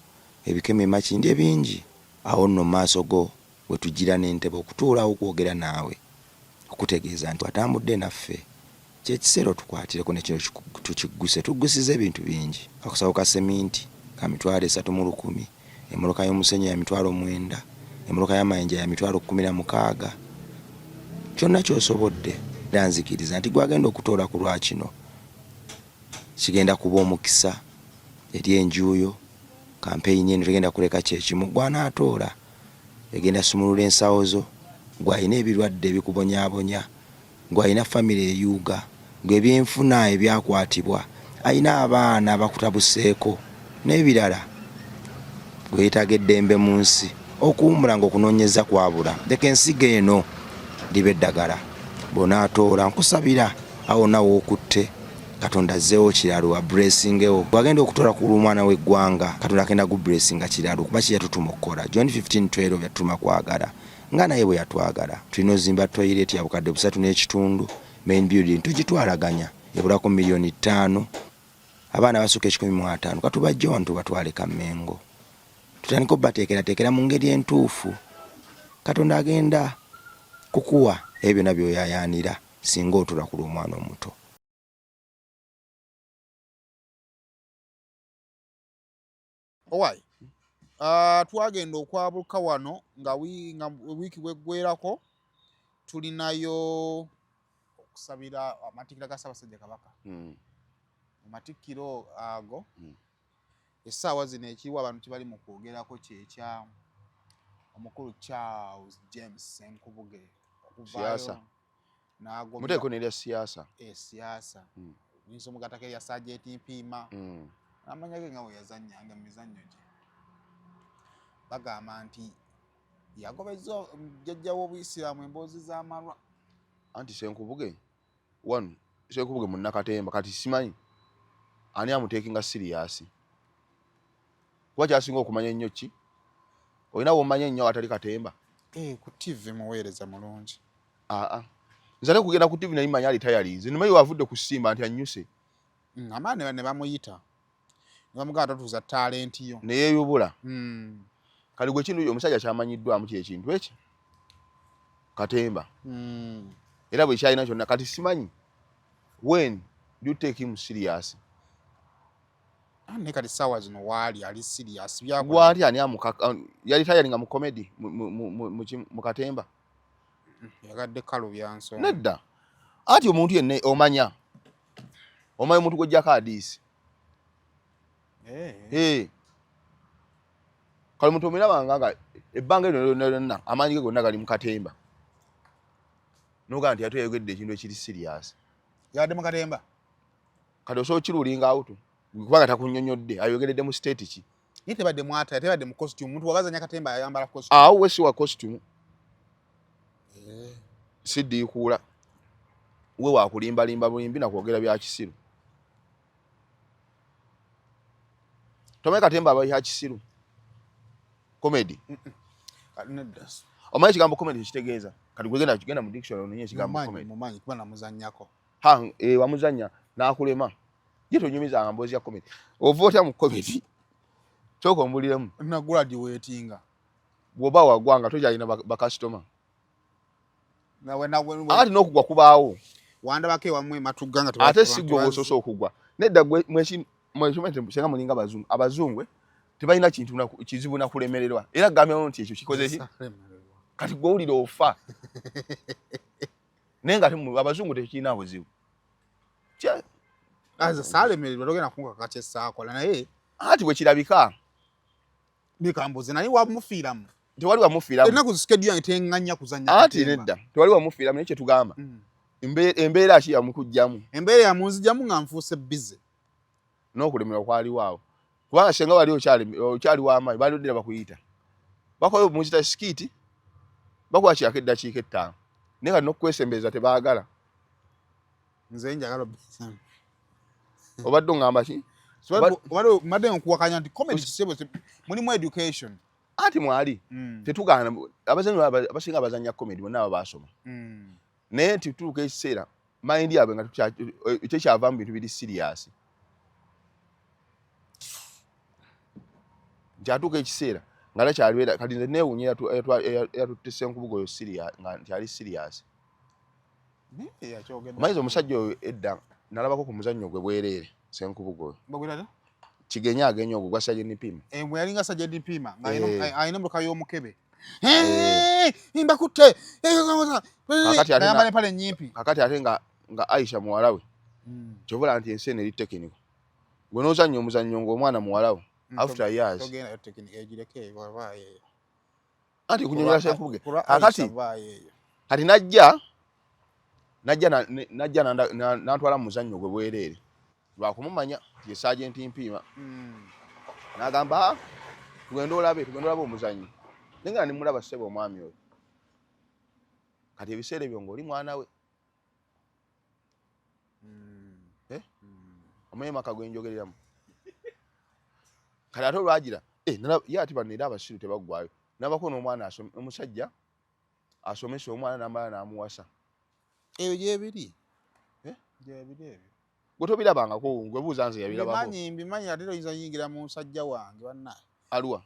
ebikemo e Makindye bingi. Awo nno mu maaso go we tujjira n'entebe okutuulawo okwogera naawe, okukutegeeza nti watambudde naffe. Kye kiseera otukwatireko ne kino tukigguse. Tuggusiza ebintu bingi. Akasawo ka seminti ka 301,000, emmotoka y'omusenyu ya 90,000, emmotoka y'amayinja ya 16,000. Kyonna ky'osobodde. Era nzikiriza nti gw'agenda okutoola ku lwa kino, kigenda kuba omukisa eri enju yo. Kampeyini eno tegenda kuleka kye kimu. Gw'anaatoola, egenda sumulula ensawo zo. Ggwe alina ebirwadde ebikubonyaabonya, Gwe alina family eyuuga, gwe ebyenfuna ebyakwatibwa, alina abaana abakutabuseeko n'ebirala, gwe yetaaga eddembe mu nsi, okuwummula nga okunoonyeza kwabula, leka ensigo eno libe eddagala. Bw'onaatoola nkusabira awo wonna w'okutte Katonda azzeewo kiralu aburesingewo. Bw'agenda okutoola ku lw'omwana w'eggwanga, Katonda agenda guburesinga kiralu kuba kye yatutuma okukola. John 15:12 yatutuma kwagala. Nga naye bwe yatwagala. Tulina ozimba toyireti ya 3500, main building tugitwalaganya ebulako 5,000,000. Abaana abasukka 150 katubajje wano tubatwale Kammengo tutandike obateekerateekera mu ngeri entuufu. Katonda agenda kukuwa ebyo byonna by'oyayaanira singa otula ku lw'omwana omuto. Owai, twagenda okwabuka wano nga wiiki bweggwerako tulinayo okusabira amatikkira ga Ssaabasajja Kabaka. Mu matikkiro ago essaawa zino ekiriwo abantu kye bali mu kwogerako kyekya omukulu Charles James Ssenkubuge okuvaayo n'agomya muteeko n'erya siyaasa. Siyaasa. Oyinza omugattako erya Sergeant Mpiima. Amanya ge nga bwe yazannyanga mu mizannyo gye. Bagamba nti yagobezza jjajja w'Obuyisiraamu emboozi z'amalwa. Anti Ssenkubuge one Ssenkubuge munnakatemba kati simanyi ani amuteekinga siriyasi kuba kyasinga okumanya ennyo ki olina w'omanya ennyo awatali katemba. Ku TV muweereza mulungi. Aa nze ate kugenda ku TV naye manyi ali tayalinze nimayi wavudde ku Simba nti annyuse. Amaani ne bamuyita ne bamugamba totuuza talenti yo ne yeeyubula. Kati gwe kintu omusajja kyamanyiddwamu kye kintu eki katemba. Era bwe kyalina kyonna kati simanyi when do you take him serious? Naye kati ssaawa zino waali ali serious waali ani amukaka yali tayalinga mu comedy mu katemba. Yagadde kalubya nsonga. Nedda. Anti omuntu yenna omanya. Omanya omuntu gw'ojjako adiisi. Hey. Kale omuntu omulabanga nga ebbanga eryo lyonna lyonna amaanyi ge gonna gali mu katemba. N'ogamba nti ate yayogedde ekintu ekiri serious. Yabadde mu katemba. Kati osobola okirulinga out kubanga takunnyonnyodde ayogeredde mu state ki. Naye tebadde mwata, tebadde mu costume. Omuntu wabazanya katemba ayambala costume. Awo we si wa costume. Si ddiikuula. We wa kulimbalimba bulimbi na kwogera bya kisiru. Tomanyi katemba aba ya kisiru. Comedy. Omanyi ekigambo comedy kitegeeza? Kati gwe genda mu dictionary ononye ekigambo comedy. Mumanyi kuba namuzannyako. Ha, wamuzannya n'akulema. Ye tonyumizanga mboozi ya comedy. Ova otya mu comedy? Sooka ombuliremu. Nagraduatinga. Bw'oba wagwa nga tokyalina bakasitoma. Anti n'okugwa kubaawo. Wandabako ewammwe Matugga nga ate si ggwe osoose okugwa. Nedda ggwe mweki senga mulinga abazungu. Abazungu tebalina kintu kizibu na kulemererwa. Era gambye nti ekyo kikoze ki? Kati ggwe owulira ofa. Naye nga abazungu tekirina buzibu. Aza saalemererwa, togenda kunkaka kye saakola naye. Anti bwe kirabika. Bikambuze naye wamufiiramu. Tewali wamufiiramu. Ennaku schedule yange tenganya kuzannya. Anti nedda tewali wamufiiramu, naye kye tugamba embeera ki yamukugjamu? Embeera yamunzijamu nga nfuuse busy. N'okulemerwa kwaliwo awo, kubanga senga wali okyali w'amaanyi baliddira bakuyita bakola muzita skit, bakuwa kyako eddakiika 5, naye kati n'okukwesembereza tebaagala. Nze njagala obadde oŋŋamba ki? Mbadde nkuwakanya nti comedy kisebo mulimu education. Anti mwali tetugaana, abazanyi abasinga abazanya comedy bonna aba baasoma, naye nti tutuuka ekiseera mind yaabwe nga tekyava mu bintu biri serious, nti atuuka ekiseera nga takyalibeera. Kati nze neewuunya eyatutte Ssenkubuge oyo nga nti ali serious. Omanyiza omusajja oyo edda nalabako ku muzannyo gwe bwereere, Ssenkubuge oyo Kigenya agenya ogwo gwa Sajeni Pima. Bwe yalinga Sajeni Pima ng'alina emmotoka y'omukebe, mbakutte empale nnyimpi. Kakati ate nga Aisha muwala we, kyova nti ensi eno eri technical, gwe n'ozannya omuzannyo ng'omwana muwala we after years anti kunyonyola Ssenkubuge. Kakati kati najja najja nantwala mu muzannyo gwe bwereere lwakumumanya ye Sergeant Mpiima, n'agamba tugende olabe, tugende olabe omuzannyo, naye nga nimulaba ssebo omwami oyo. Kati ebiseera ebyo ng'oli mwana we, omanyi maka gwe njogereramu. Kati ate olwagira ye ati bano era abasiru tebaggwayo, nabako n'omwana omusajja asomesa omwana n'amala n'amuwasa. Ebyo gyebiri gyebiri ebyo. Gwe tobirabangako, gwe buuza nze yabirabako. Mbimanyi, mbimanyi, ate oyinza yingira mu musajja wange bannaye. Aluwa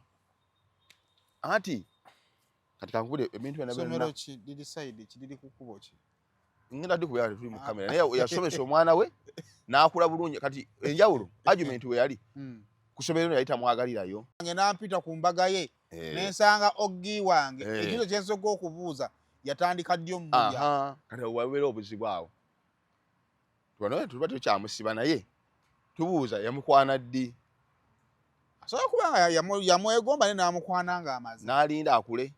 anti kati kankubule ebintu byonna byonna. Somero ki liri side ki, liri ku kkubo ki? Ngenda ddi kubeera tuli mu kamera, naye yasomesa omwana we n'akula bulungi. Kati enjawulo argument we yali ku ssomero yali tamwagalirayo. Nge nampita ku mbaga ye nensanga oggi wange, ekibuuzo kye nsooka okubuuza yatandika ddi omulya? Kati wabeera obuzibu awo, wano tuba tukyamusiba naye tubuuza yamukwana ddi? Asobola kuba nga yamwegomba naye n'amukwana ng'amaze n'alinda akule.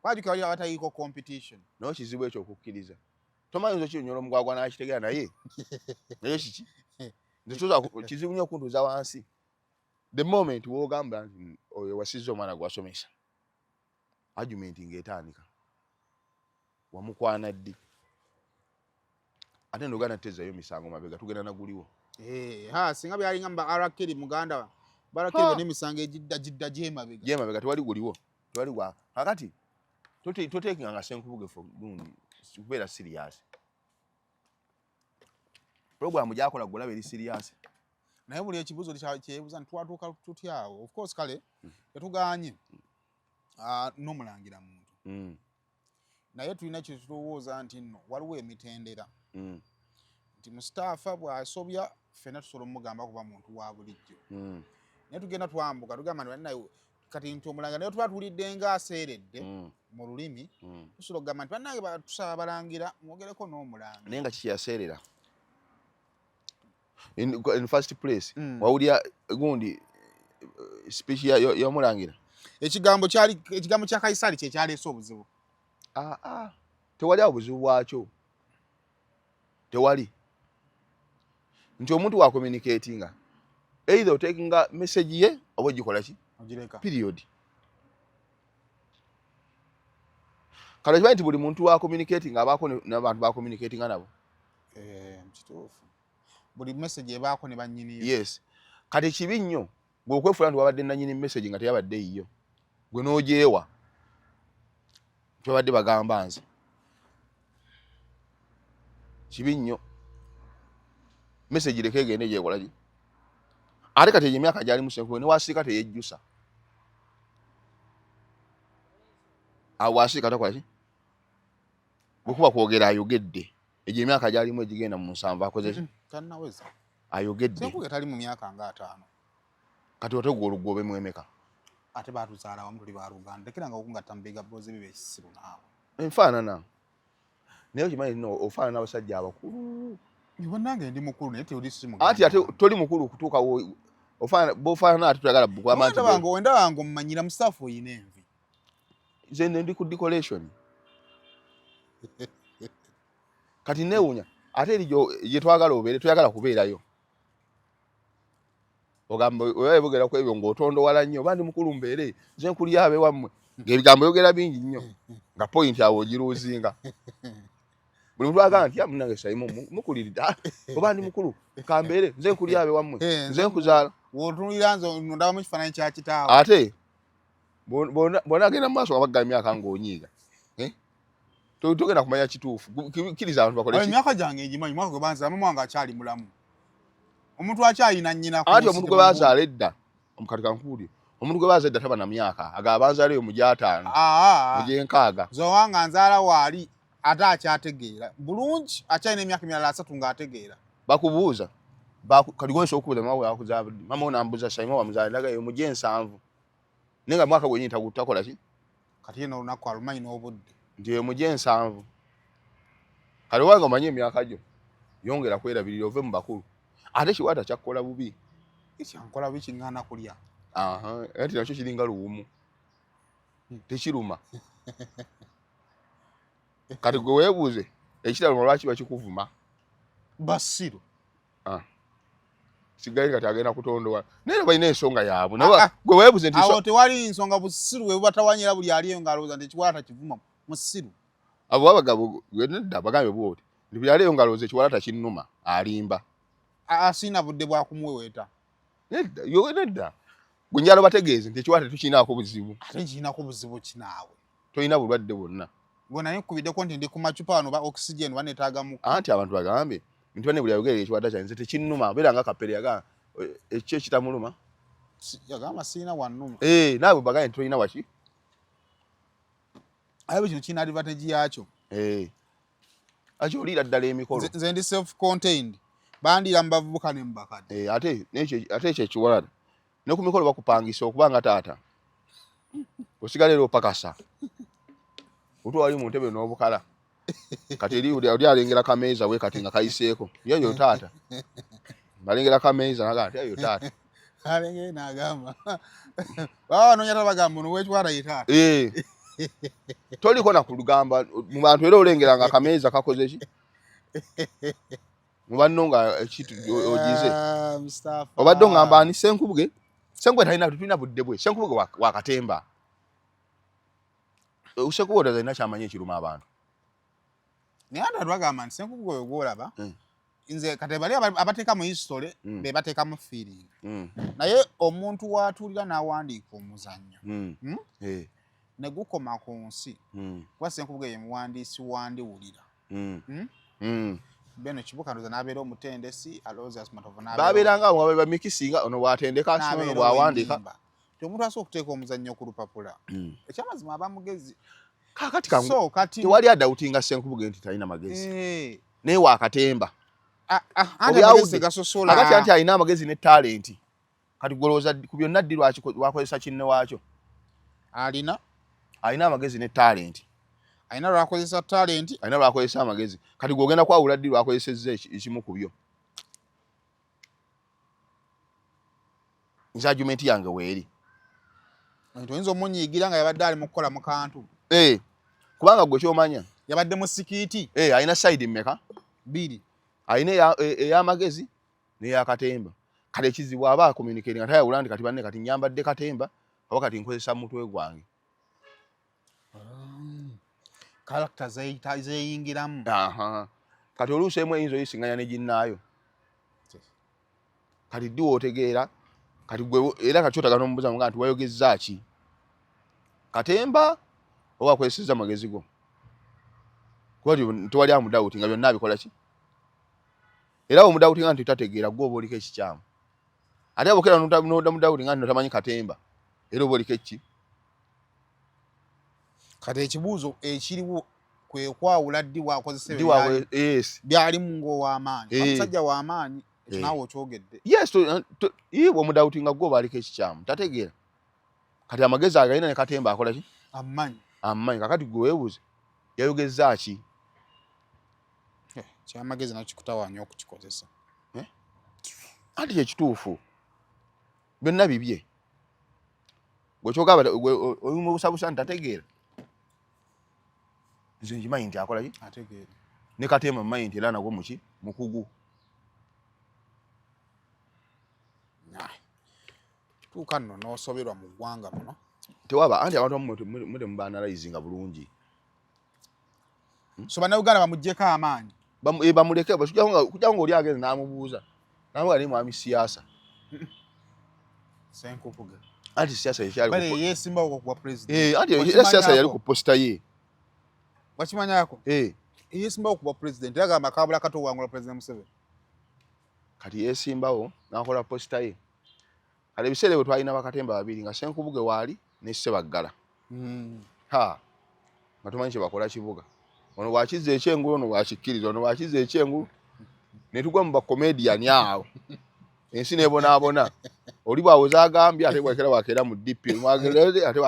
Wajjukira wali awataliiko competition. Naye kizibu ekyo okukkiriza, tomanyi nze okinyonyola omugwagwa n'akitegeera, naye naye kiki nze kizibu nnyo okuntuuza wansi. The moment w'ogamba nti oyo wasizza omwana gwasomesa, argument ng'etandika, wamukwana ddi? Ate ndogana tezayo misango mabega, tugenda naguliwo. Singa byalinga mba arakiri muganda barakiri bonna emisango egidda gidda gyemabega gyemabega, tewali guliwo, tewali gwa kakati. Totekinga nga Ssenkubuge for gundi kubeera serious. Program gyakola gwolaba eri serious. Naye buli ekibuuzo kyebuuza nti twatuuka tutyawo? Of course kale tetuganye n'omulangira muntu, naye tulina kyetulowooza nti nno waliwo emitendera, nti Mustapha bw'asobya ffenna tusobola omugamba kuba muntu wa bulijjo, naye tugenda twambuka tugamba nti bannaye kati nti omulangira, naye tuba tuwulidde nga aseeredde mu lulimi, tusobola okugamba nti bannange tusaba balangira mwogereko n'omulangira. Naye nga kiki yaseerera in first place? Wawulira gundi speech y'omulangira? Ekigambo kyali ekigambo kya Kaisari kye kyaleese obuzibu. Tewali awo buzibu bwakyo, tewali nti omuntu wa communicatinga, either otakinga message ye oba ogikola ki, period. Kale okimanyi nti buli muntu wa communicating abaako n'abantu ba communicatinga nabo. Kituufu, buli message ebaako ne bannyiniyo. Yes, kati kibi nnyo gwe okwefuula nti wabadde nanyini message nga teyabadde yiyo, gwe n'ogyewa nti babadde bagamba nze. Kibi nnyo. Message leka egende gyekola ki. Ate kati egyo emyaka gyali musenkuwe newasiika teyejjusa, awo wasiika takola ki, bwekuba kwogera ayogedde. Egyo emyaka gyalimu egigenda mu 70 akoze ki? Tannaweza. Ayogedde. Senkuge tali mu myaka nga 50. Kati ote gwe olugwobe mwemeka? Ate batuzaala wamu, tuli baluganda, lekera nga okungatta mubiga bozi bibe ekisiru naawe. Enfaanana naye okimanyi no ofaanana abasajja abakulu. Bannange ndi mukulu naye tewuli si anti ate toli mukulu kutuuka bofaanana ate toyagala bugamba nti wendaba nga omumanyira musaafu oyina envi. Nze ndi ku decoration kati newunya ate eri gyetwagala obeere toyagala kubeerayo ogamba oba ebogera ku ebyo ng'otondowala nnyo oba ndi mukulu mbeere nze nkulya abe wammwe ng'ebigambo oyogera bingi nnyo nga point awo ogiruuzinga buli muntu agamba nti munange sayimu mukuliridde ah, oba ndi mukulu kambeere nze nkulya abe wammwe eh, nze nkuzaala wotunulira nze ndabamu ekifaananyi kya kitaawe ate bona agenda mu maaso nga bagga emyaka ng'onyiiga eh? Togenda kumanya kituufu kkiriza abantu bakole emyaka gyange ngimanyi mwaka gwe banzaala mama wange akyali mulamu omuntu akyalina nnyina anti omuntu gwe bazaala edda omukati kankuulye omuntu gwe bazaala edda taba na myaka aga abanzaala eyo mu gyataano ah, mu gyenkaaga nze owanga nzaala waali ate akyategeera bulungi akyalina emyaka emirala 30 ng'ategeera bakubuuza kati goyinza okubuuza mama wakuzaala mama onambuuza saima wamuzaala ndaga eyo mu gyensanvu naye nga mwaka gwenyini takola ki kati yena olunaku alumanyi n'obudde nti eyo mugye ensanvu kale obanga omanyi emyaka gyo yongera kwerabirira ove mu bakulu ate kiwata kyakkola bubi ekyankola bubi kiŋŋaana kulya anti nakyo kiringa luwumu tekiruma kati gwe weebuuze ekitaluma lwaki bakikuvuma basiru Ah. Sigali kati agenda kutondowa naye balina ensonga yaabwe naye ah, ah. gwe weebuze nti awo tewali nsonga busiru bwe bubatawanyira buli aliyo ng'alowooza nti ekiwalata kivuma musiru abo babagabo nedda bagambe bwoti nti buli aliyo ng'alowooza ekiwalata kinnuma alimba asiina budde bwa kumuweweeta nedda yo nedda gwe njala bategeeze nti ekiwalata tukirinaako buzibu ate nkirinako buzibu kinaawe tolina bulwadde bwonna gwe naye nkubiddeko nti ndi ku macupa wano ba oxygen baneetaagamu anti abantu bagambe nti bane buli ayogera ekiwada kyange nze tekinnuma abeera nga kapere yagamba ekyo ekitamuluma yagamba sirina wannuma eh, naawe bagambe nti tolina waki aye bwe kino kirina advantage yakyo eh. Aki oliira ddala emikolo nze ndi self contained bandiira mu bavubuka ne mu bakadde eh, ate ate ekyo ekiwalana ne ku mikolo bakupangisa okuba nga taata osigala era opakasa otwa wali mu ntebe n'obukala kati eri oli alengera kameeza we kati nga kayiseeko yeyo taata alengera kameeza naga nti eyo taata alengere nagamba baba banoonya tabagamba ono wekiwala ye taata eh. toliko na kulugamba mu bantu era olengera nga kameeza kakoze ki mu banno nga ekintu ogize ah, obadde ongamba ani senkubuge senkubuge talina tulina budde bwe senkubuge wakatemba senkubuge talina kyamanyi ekiruma abantu naye ate bagamba nti senkubuge oyo gwolaba hmm. nze kati bali abateeka mu history hmm. be bateekamu feeling hmm. naye omuntu watuulira n'awandiika omuzannyo eh. ne gukoma ku nsi kuba senkubuge ye muwandiisi wandiwulira Mm. Mm. Mm. Beno Kibuka ndoza n'abeera omutendesi Aloysius Matovu n'abeera nga abo bamikisinga ono bw'atendeka ono bw'awandiika nti omuntu asobola okuteeka omuzannyo ku lupapula mm. ekyamazima aba mugezi kakati so, kati tewali adawutinga Ssenkubuge nti talina magezi eh. naye wakatemba ah, ah, akati anti alina amagezi ne talenti kati gwolowooza ku byonna ddi lwakozesa kinne waakyo alina alina amagezi ne talenti alina lwakozesa talenti alina lwakozesa amagezi kati gwogenda kwawula ddi lwakozesezza ekimu ku byo nze argument yange weeri oyinza omunyiigira nga yabadde ali mu kukola mu kantu eh, kubanga gwe kyomanya yabadde mu sikiiti eh, alina sayidi mmeka bbiri alina ey'amagezi neyakatemba kale ekizibu aba acommunicating nga tayawula nti kati banne kati nyambadde katemba oba kati nkozesa mutwe gwange Character zeyingiramu kati oluusi emu eyinza oyisinganya ne ginnaayo kati ddi wootegeera kati gwe era kati otaga nomubuza nga nti wayogezza ki katemba oba akozesezza magezi go kuba tewali amudawuti nga byonna abikola ki era omudawutinga nti tategeera gwe oba oliko ekikyamu ate abokera nodamudawutinga nti notamanyi katemba era oba oliko ekki kati ekibuuzo ekiriwo kwe kwawula ddi wakozesa byalimu ng'ow'amaanyi eh. omusajja w'amaanyi ekyo eh. naawe okyogedde yes bwomudawutinga gwe oba aliko ekikyamu tategeera kati amagezi agalina ne katemba akola ki amanyi amanyi kakati gwe weebuuze yayogezza ki Eh, Kyamagezi nakyo kikutawaanya okukikozesa. Eh? Anti kyekituufu byonna bibye gwe kyogamba omubusabusa nti tategeera nze nkimanyi nti akola ki ategeera ne kateema mmanyi nti era nagwo muki mukugu. Tuuka nno n'osoberwa mu ggwanga muno. Tewaba anti abantu abamu mwe temubaanalayizinga bulungi. So bannayuganda bamuggyeko amaanyi. Bamuleke kujjako ng'oli agenze n'amubuuza n'amugaa naye mwami siyaasa. Ssenkubuge. Anti siyaasa yekyali Bale yeesimbawo ku bwa president. Anti era siyaasa yali ku posita ye. Wakimanyako? Yeesimbawo ku bwa president era agamba kaabula kato owangula President Museveni. Kati yeesimbawo n'akola posita ye. Kale ebiseera ebyo twalina bakatemba babiri nga Ssenkubuge waali ne Ssebaggala. Ha nga tumanyi kye bakola kibuga. Ono bw'akizza ekyengulu ono bw'akikkiriza ono bw'akizza ekyengulu ne tugwa mu bakomediyani awo ensi n'ebonaabona. Oli bw'awoza agambye ate bwakera bwakeera mu DP ate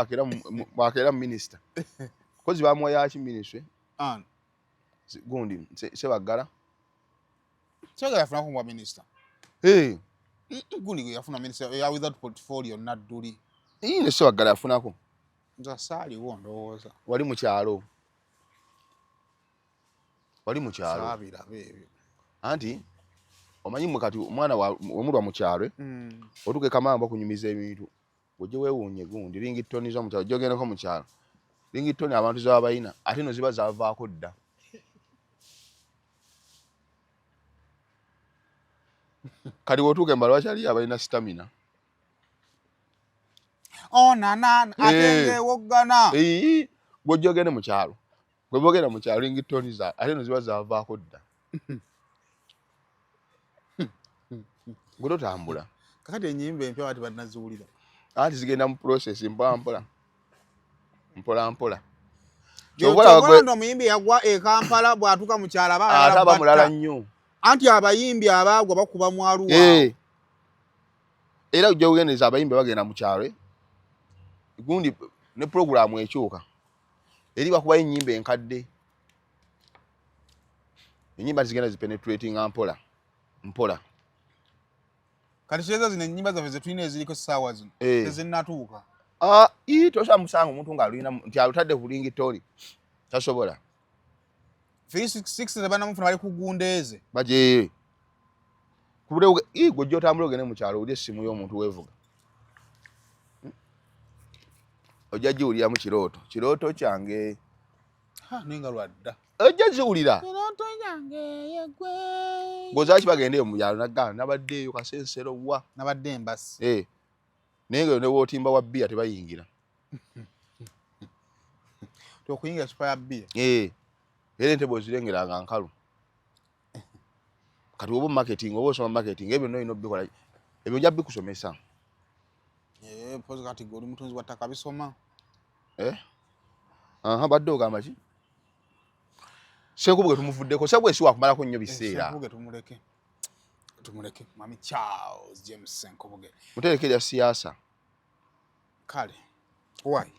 bwakeera mu minisita. Kozi bamuwa yaki minisitule? Gundi Ssebaggala. Ssebaggala yafunako mu bwa minisita. Hey. Gundi gwe yafuna minisita ya without portfolio Nadduli. Ne Ssebaggala yafunako. Nze saaliwo ndowooza. Wali mu kyalo. Wali mu kyalo. Saabiraba ebyo. Anti omanyi mwe kati omwana wemulwa mu kyalo otuuka e Kamamba okunyumiza ebintu ojje weewuunye gundi ringtone zo mu kyalo gy'ogendako mu kyalo ringtone abantu ze baba balina ate no ziba zaavaako dda. Kati w'otuuka embala wakyaliyo abalina stamina. Onana ate ng'ewoggana. Gw'ojja ogende mu kyalo gwe boogera mu kyalo ringtone za ate no ziba zaavaako dda. Gwe totambula. Kakati ennyimba empya bati bannaziwulira. Anti zigenda mu process mpola mpola. Mpola mpola. Kyova omuyimbi yagwa e Kampala bw'atuuka mu kyalo aba ate aba mulala nnyo. Anti abayimbi abaagwa bakuba mu Arua. Era ojja kugendereza abayimbi bagenda mu kyalo gundi ne pulogulaamu ekyuka eri bakubayo ennyimba enkadde. Ennyimba zigenda zipenetratinga mpola mpola. Kati kitegeeza zino ennyimba zaffe ze tulina eziriko essaawa zino tezinnatuuka. Tosobola musanga omuntu ng'alulina nti alutadde ku ringtone tasobola. 366 tebanamufuna bali ku gundeeze. Baje. Gwe ojja otambula ogende mu kyalo owulire essimu y'omuntu weevuga. Ojja giwuliramu kirooto. Kirooto kyange. Naye nga lwadda. Ojja ziwulira. Kirooto kyange yeggwe. Ng'ozaaki bagenda eyo mu byalo nagamba nabadde eyo Kasensero wa. Nabadde embasi. Naye nga ne w'otimba wa bbiya tebayingira. Okuyingira cupa ya bbiya. Era entebe ozirengera nga nkalu. Kati oba marketing oba osoma marketing ebyo byonna olina obikola ebyo nja bikusomesa. Mpozi kati gwe oli mutunzi wa ttaka bisoma. Badde ogamba ki? Ssenkubuge tumuvuddeko, Ssenkubuge si wakumalako nnyo biseera. Ssenkubuge tumuleke. Tumuleke Mwami Charles James Ssenkubuge. Mutereke erya siyaasa. Kale. Why?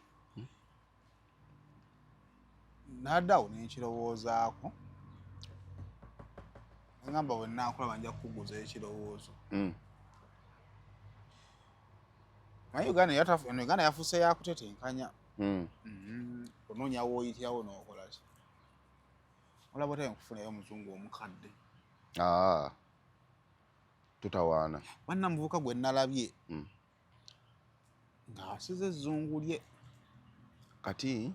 Naddawo ne nkirowoozaako. Ngamba bwe nnaakulaba nja kukuguza ekirowoozo. Naye Uganda yafuuse ya kutetenkanya. Onoonya w'oyitirawo n'okola ki? Olaba otya nkufunayo omuzungu omukadde. Tutawaana. Banna muvubuka gwe nnalabye. Ng'asize ezzungu lye. Kati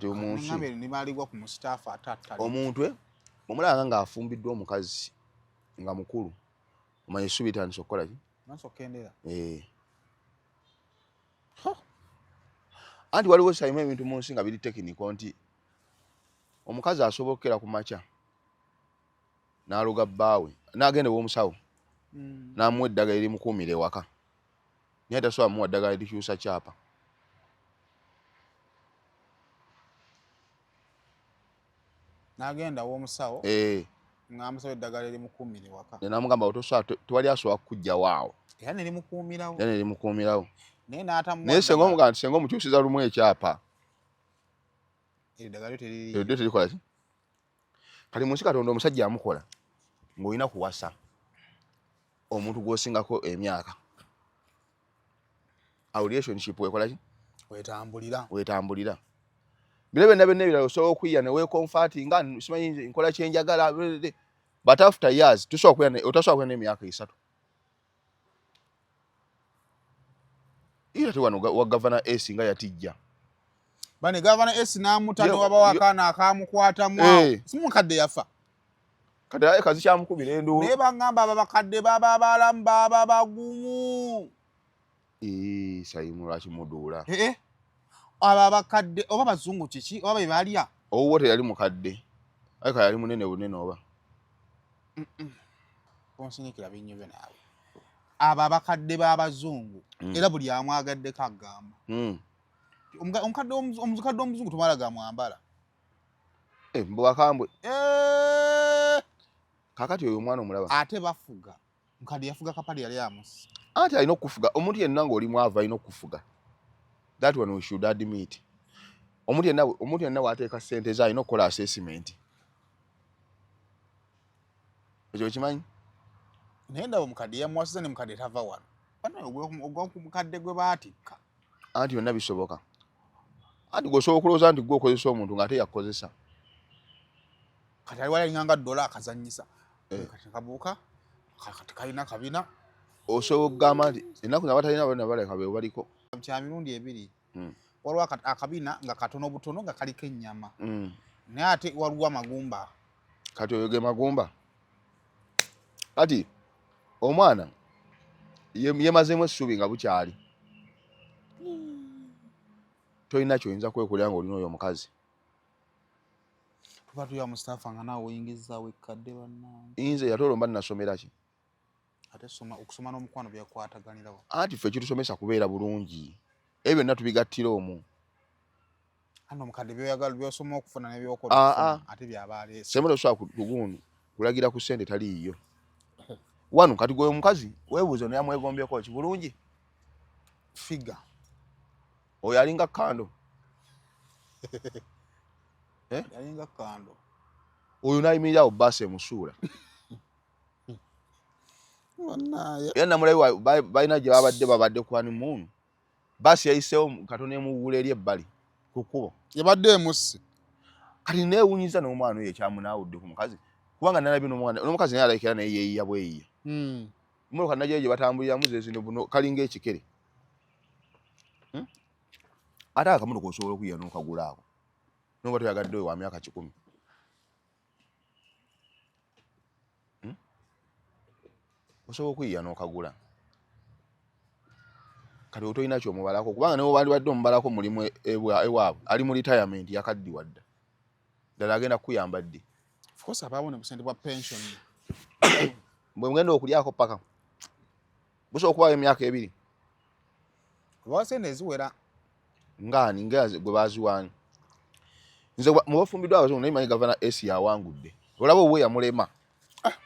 omunsi. Ngambye ne baligwa ku musitaafu ate attali. Omuntu bw'omulaba ng'afumbiddwa omukazi nga mukulu omanya essuubi litandise okukola ki? Maaso okendera. Anti waliwo sayimu ebintu mu nsi nga biri tekiniko nti omukazi asobola okukera ku makya n'aloga bbaawe n'agenda ew'omusawo n'amuwa eddagala erimukuumira ewaka naye tasobola muwa ddagala erikyusa kyapa. N'agenda ew'omusawo ng'amusaba eddagala erimukuumira ewaka. N'amugamba tosobola tewali asobola kukuggyawo awo. Era ne limukuumirawo. Era ne limukuumirawo. Naye n'atamuwa. Naye senga omugamba nti senga omukyusiza lumu ekyapa. Eddagala lyo teririiyo. Eryo terikola ki? Kati munsi Katonda omusajja amukola ng'olina kuwasa omuntu gw'osingako emyaka, awo relationship wekola ki? Wetambulira. Wetambulira. Bino byonna byonna ebirala osobola okuyiya ne weekonfati nga simanyi nkola kye njagala, but after years tosobola kubeera n'emyaka 3. Era te wano wa Gavana S nga yatijja. Bane Gavana S n'amuta ne wabawo akaana akamukwatamu awo. Eh. Si mukadde yafa. Kati aye kazi kyamukubira enduulu. Naye bangamba abo abakadde baba balamu, baba bagumu. Ee, Sayimu lwaki muduula? Eh, eh. Abo abakadde oba bazungu kiki oba be balya? Owuwo teyali mukadde. Aye ka yali munene bunene oba. Onsinyikira binnyumye naawe. Abo abakadde b'abazungu era buli amwagaddeko agamba. Omukadde omuzungu tomala gamwambala. Eh, mbu bakambwe. Eh! Kaakati oyo omwana omulaba. Ate bafuga. Mukadde yafuga kapale yali amusse. Anti alina okufuga. Omuntu yenna ng'oli mwavu alina okufuga. That one we should admit. Omuntu yenna w'ateeka ssente ze alina okukola assessment. Ekyo okimanyi? Naye ndaba omukadde yamuwasiza ne mukadde tava wano. Bano ogwa ku mukadde gwe baatikka. Anti byonna bisoboka. Anti gwe osobola okulowooza nti gwe okozesa omuntu ng'ate yakukozesa. Kati ali wali alinga nga dola akazannyisa. Eh. Kati kabuuka, kati kalina kabina. Osobola okugamba nti ennaku zino abatalina bonna balabika be baliko. Kya mirundi ebiri. Waliwo akabina nga katono butono nga kaliko ennyama. Naye ate waliwo amagumba. Kati oyo ge magumba. Kati omwana yemazeemu essuubi nga bukyali. Tolina ky'oyinza kwekolera ng'olina oyo omukazi. Tuba tuya Mustafa nga naawe oyingizaawo ekkadde bannange. Nze yate olwo mba nnasomera ki? Ate okusoma n'omukwano byakwataganirawo. Anti ffe kitusomesa kubeera bulungi. Ebyo byonna tubigattira omwo. Anti omukadde by'oyagala by'osoma okufuna ne by'okola okufuna, ate by'aba aleese. Ssemba tosobola kugundi kulagira ku ssente taliiyo. Wano kati gwe omukazi weebuuze ono yamwegombyeko ki bulungi? Figure. Oyo alinga kando. Eh? Alinga kando. Oyo n'ayimirira awo bbaasi emusuula. Wannaaye. Era namulabi balina gye babadde ku honeymoon. Bbaasi yayiseewo katono emuwuula eri ebbali ku kkubo. Yabadde emusse. Kati neewuunyizza n'omwana oyo ekyamunaawudde ku mukazi. Kubanga nalabye n'omukazi naye alabika era naye yeeyiya bweyiya. Emmotoka nagiyo gye batambuliramu ze zino buno kalinga ekikere. Ate akamotoka osobola okuyiya n'okagula ako. N'oba toyagadde oyo wa myaka 100. Osobola okuyiya n'okagula. Kati otolina ky'omubalako kubanga ne bw'obadde omubalako mulimu ewaabwe ali mu retirement yakaddiwa dda. Ddala agenda kukuyamba ddi? Of course abaawo ne busente bwa pension. Bwe mugenda okulyako paka. Busobola okubaawo emyaka 2. Oba sente eziwera. Ngaani nga gwe baaziwaani. Nze mu bafumbiddwa abazungu naye manyi Gavana S yawangudde. Olaba owuwe yamulema.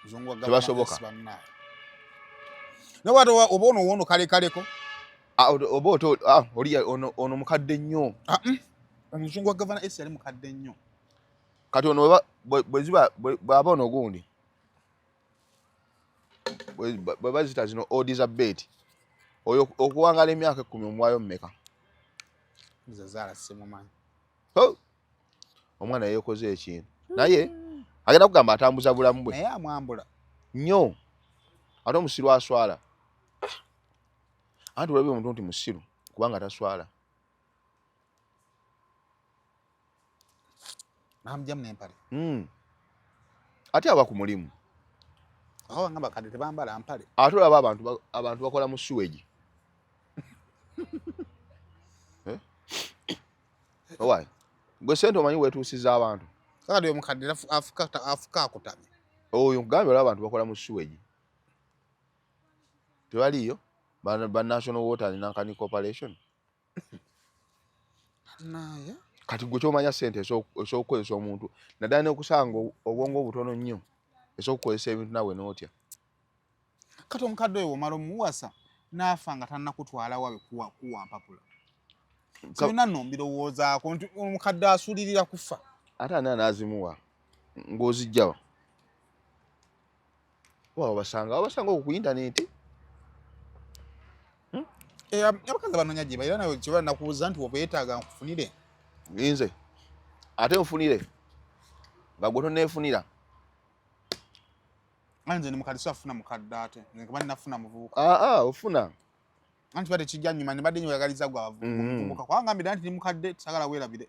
Muzungu wa Gavana Tebasoboka. S bannaaye. Naye bw'ate oba ono wono kalekaleko. Oba oto, oli ya, ono mukadde nnyo. Omuzungu wa Gavana S yali mukadde nnyo. Kati ono bwe ziba, bw'aba ono gundi. Bwe bazita zino odi za beeti. Oyo okuwangala emyaka 10 omuwaayo mmeka? Nze zaala simumanyi. Ho! Omwana yeekoze ekintu. Naye agenda kugamba atambuza bulamu bwe. Naye amwambula. Nnyo. Ate omusiru aswala. Anti olabye omuntu nti musiru kubanga taswala. N'amugyamu n'empale. Ate aba ku mulimu. Awo nga bakadde tebambala mpale. Ate olaba abantu bakola mu sewage. Owaaye, gwe ssente omanyi weetuusiza abantu. Kakati oyo mukadde afuka akutamye. Oyo nkugambye olaba abantu bakola mu sewage. Tebaliiyo? Ba National Water and Nankani Corporation. Naye. Kati gwe ky'omanya ssente esobola okukozesa omuntu naddala n'okusanga obwongo obutono nnyo esobola okukozesa ebintu naawe n'otya. Kati omukadde oyo bw'omala omuwasa n'afa nga tannakutwala wabe kuwa mpapula. Byonna nno mbirowoozaako nti omukadde asulirira kufa. Ate ani anaazimuwa? Ng'ozijjawa? Wabasanga wabasanga okwo ku intaneti. Hmm? Eh, abakazi abanoonya gye balira nawe kyeba nakubuuza nti obeetaaga nkufunire. Nze ate nfunire nga gwe toneefunira. Nze ndi mukadde safuna mukadde ate nze kuba nafuna muvubuka. Aa ah, ah, ofuna. Anti badde kijja nyuma ne badde nyoyagaliza gwe abavubuka kubanga ngambira nti ndi mukadde sagala weerabire.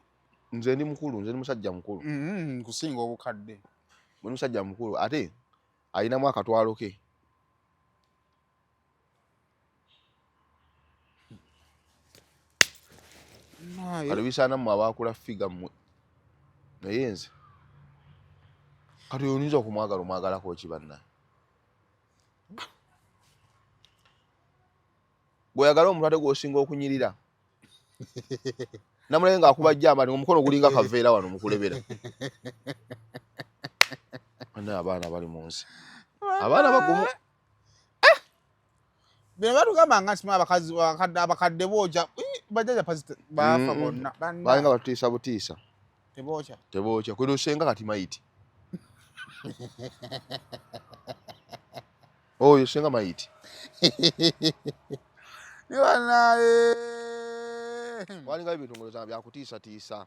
Nze ndi mukulu, nze ndi musajja mukulu. Nkusinga obukadde. Ndi musajja mukulu ate alinamu akatwalo ke. Kati bisaana mmwe abaakula ffiga mmwe naye nze kati oyo oyinza okumwagala omwagalako ki banna gweoyagala omuntu ate gwosinga okunyirira namulaye nga akuba jamba nti omukono gulinga kaveera wano mukulebera bana abaana bali mu nsi abaana bagumu eh! Bino batugamba nga sima abakazi abakadde abakadde bookya bajjaja pasita baafa bonna balinga batiisa butiisa tebookya tebookya kweno senga kati mayiti oyo senga mayiti banaye walinga ebitongole zanga byakutiisatiisa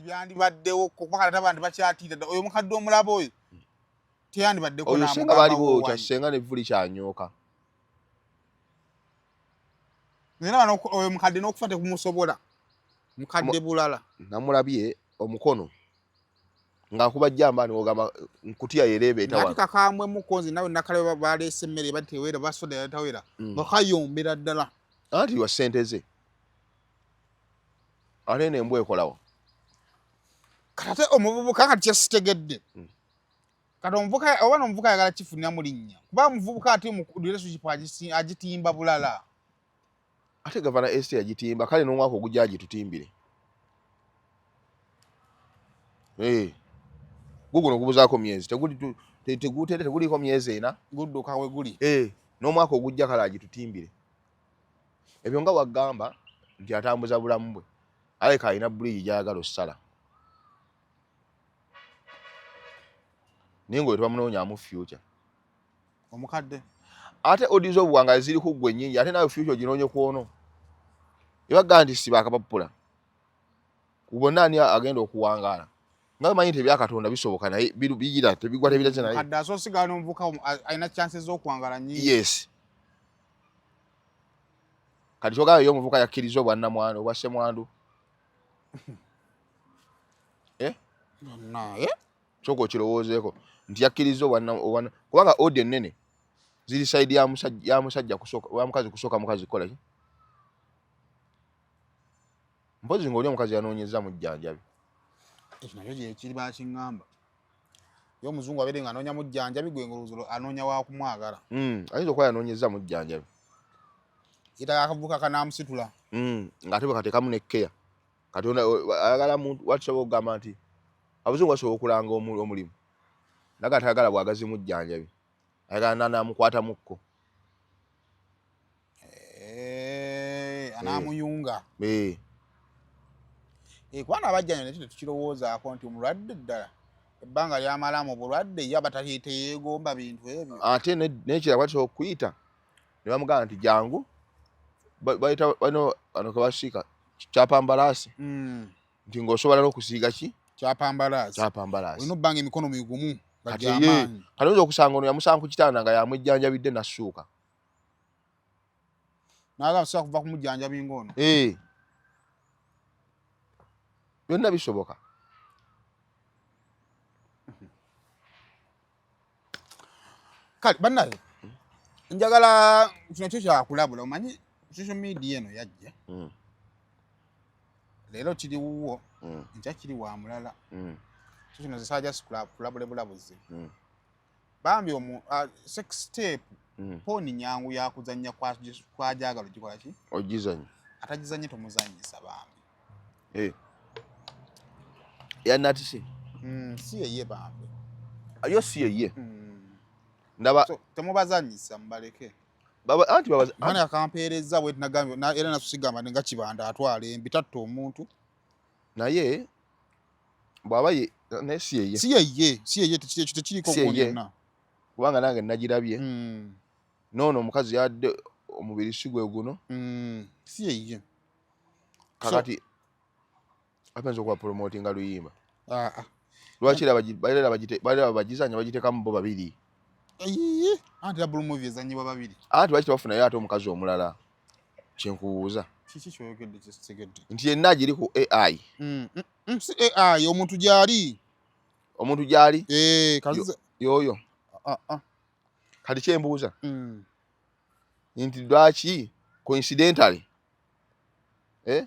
byandibaddewo kuba kati abantu bakyatiira dda oyo omukadde omulaba oyo teyandibaddeko oyo senga baali bookya senga nevvuli kyanyooka naye oyo mukadde n'okufa tekumusobola mukadde bulala namulabye omukono ng'akuba jjamba niwogamba nkutiya yereebeeta wano kakambwe mukonzi nawe nakale baleese emmere ebadde tewera basoda yatawera mm. nga kayombera ddala anti wa ssente ze ate eno embwa ekolawo kati ate omuvubuka kati kyesitegedde mm. kati omuvuka oba nomuvuka ayagala kifuniramu linnya kuba omuvubuka ate relationship agitimba bulala ate gavana est yagitimba kale n'omwaka ogujja agitutimbire eh, guguno gubuzaako myezi tegutere teguliiko myezi ena gudduka we guli eh, n'omwaka ogujja kale agitutimbire ebyo nga wagamba nti atambuza bulamu bwe aleka alina buligi gyayagala osala naye ngaoyo tebamunoonyamu future omukadde ate odi z'obuwangazi ziri ku ggwe nnyingi ate naawe future oginoonye kwono ebagga nti siba akapapula ku bonna ani agenda okuwangaala nga manyi nti ebyakatonda bisoboka naye bigira tebigwa tebiraze naye kadde asosigala n'omuvuka alina chances z'okuwangaala nyingi yes kati kyogamba ye omuvuka yakkiriza obwannamwandu obwa ssemwandu eh? Naye sooka okirowoozeeko nti yakkiriza obwana kubanga odi ennene ziri saidi ya musajja kusooka ya mukazi kusooka mukazi kukola ki mpozi ng'oli omukazi yanoonyezza mujjanjabi ekyo nakyo gyekiri bakiŋŋamba ye omuzungu abeere nga anoonya mujjanjabi gwe ng'olowooza anoonya wa kumwagala hmm, ayinza okuba yanoonyezza mujjanjabi yetaaga akavubuka kanaamusitula hmm, ng'ate bwe kateekamu ne keya katonda ayagala muntu watusobola okugamba nti abazungu basobola okulanga omulimu naga tayagala bwagazi mujjanjabi ayagala nanamukwata mukko eh, anamuyunga eh. Eh, kubanga abajjanja nekyo tetukirowoozaako nti omulwadde ddala ebbanga lyamala mu bulwadde ye aba teyeegomba bintu ebyo ate nekirala basobola okuyita ne bamugamba nti jangu bayita bano bano kebasiika kyapambalaasi mm. nti ng'osobola n'okusiiga ki kyapambalaasi kyapambalaasi olina obbanga emikono migumu kati ye kati oyinza okusanga ono yamusanga ku kitanda nga yamwejjanjabidde nassuuka naga sobola kuva kumujjanjabi ng'ono eh. byonna bisoboka kale bannaye njagala kino kyo kyakulabula omanyi social media eno yajja mm. leero kiri wuwo mm. nkya kiri wa mulala mm. so kino zisaaja sikulabule bulabuzi mm. bambi omu uh, sex tape mm. poni nyangu yakuzanya kwajagala ogikola ki ogizanya atagizanye tomuzanyisa bambi hey. Eh. ya natisi mm, si yeye bambi yo si yeye mm. ndaba so, temubazanyisa mubaleke baba anti baba mwana akampeereza bwe nagambye na, era nasusigamba nga kibanda atwala embi tatta omuntu naye bwaba ye Naye si yeye. Si yeye, si yeye, ekyo tekiriko gwonna. Kubanga nange nagirabye. Noono omukazi yadde omubiri si gwe guno. Si yeye. Kakati apenza okuba promotinga luyimba. Ah, ah. Lwaki era bagizanya bagiteekamu bo babiri? Anti era Blue Movie ezanyibwa babiri. Anti lwaki tebafunayo ate omukazi omulala? Kyenkubuuza. Kiki kyoyogedde kyesitegedde? Nti yenna agiri ku AI. Si AI, omuntu gyali. Omuntu gyali? Eh, yoyo. Ah, ah. Kati kyembuuza. Nti lwaki coincidentally eh?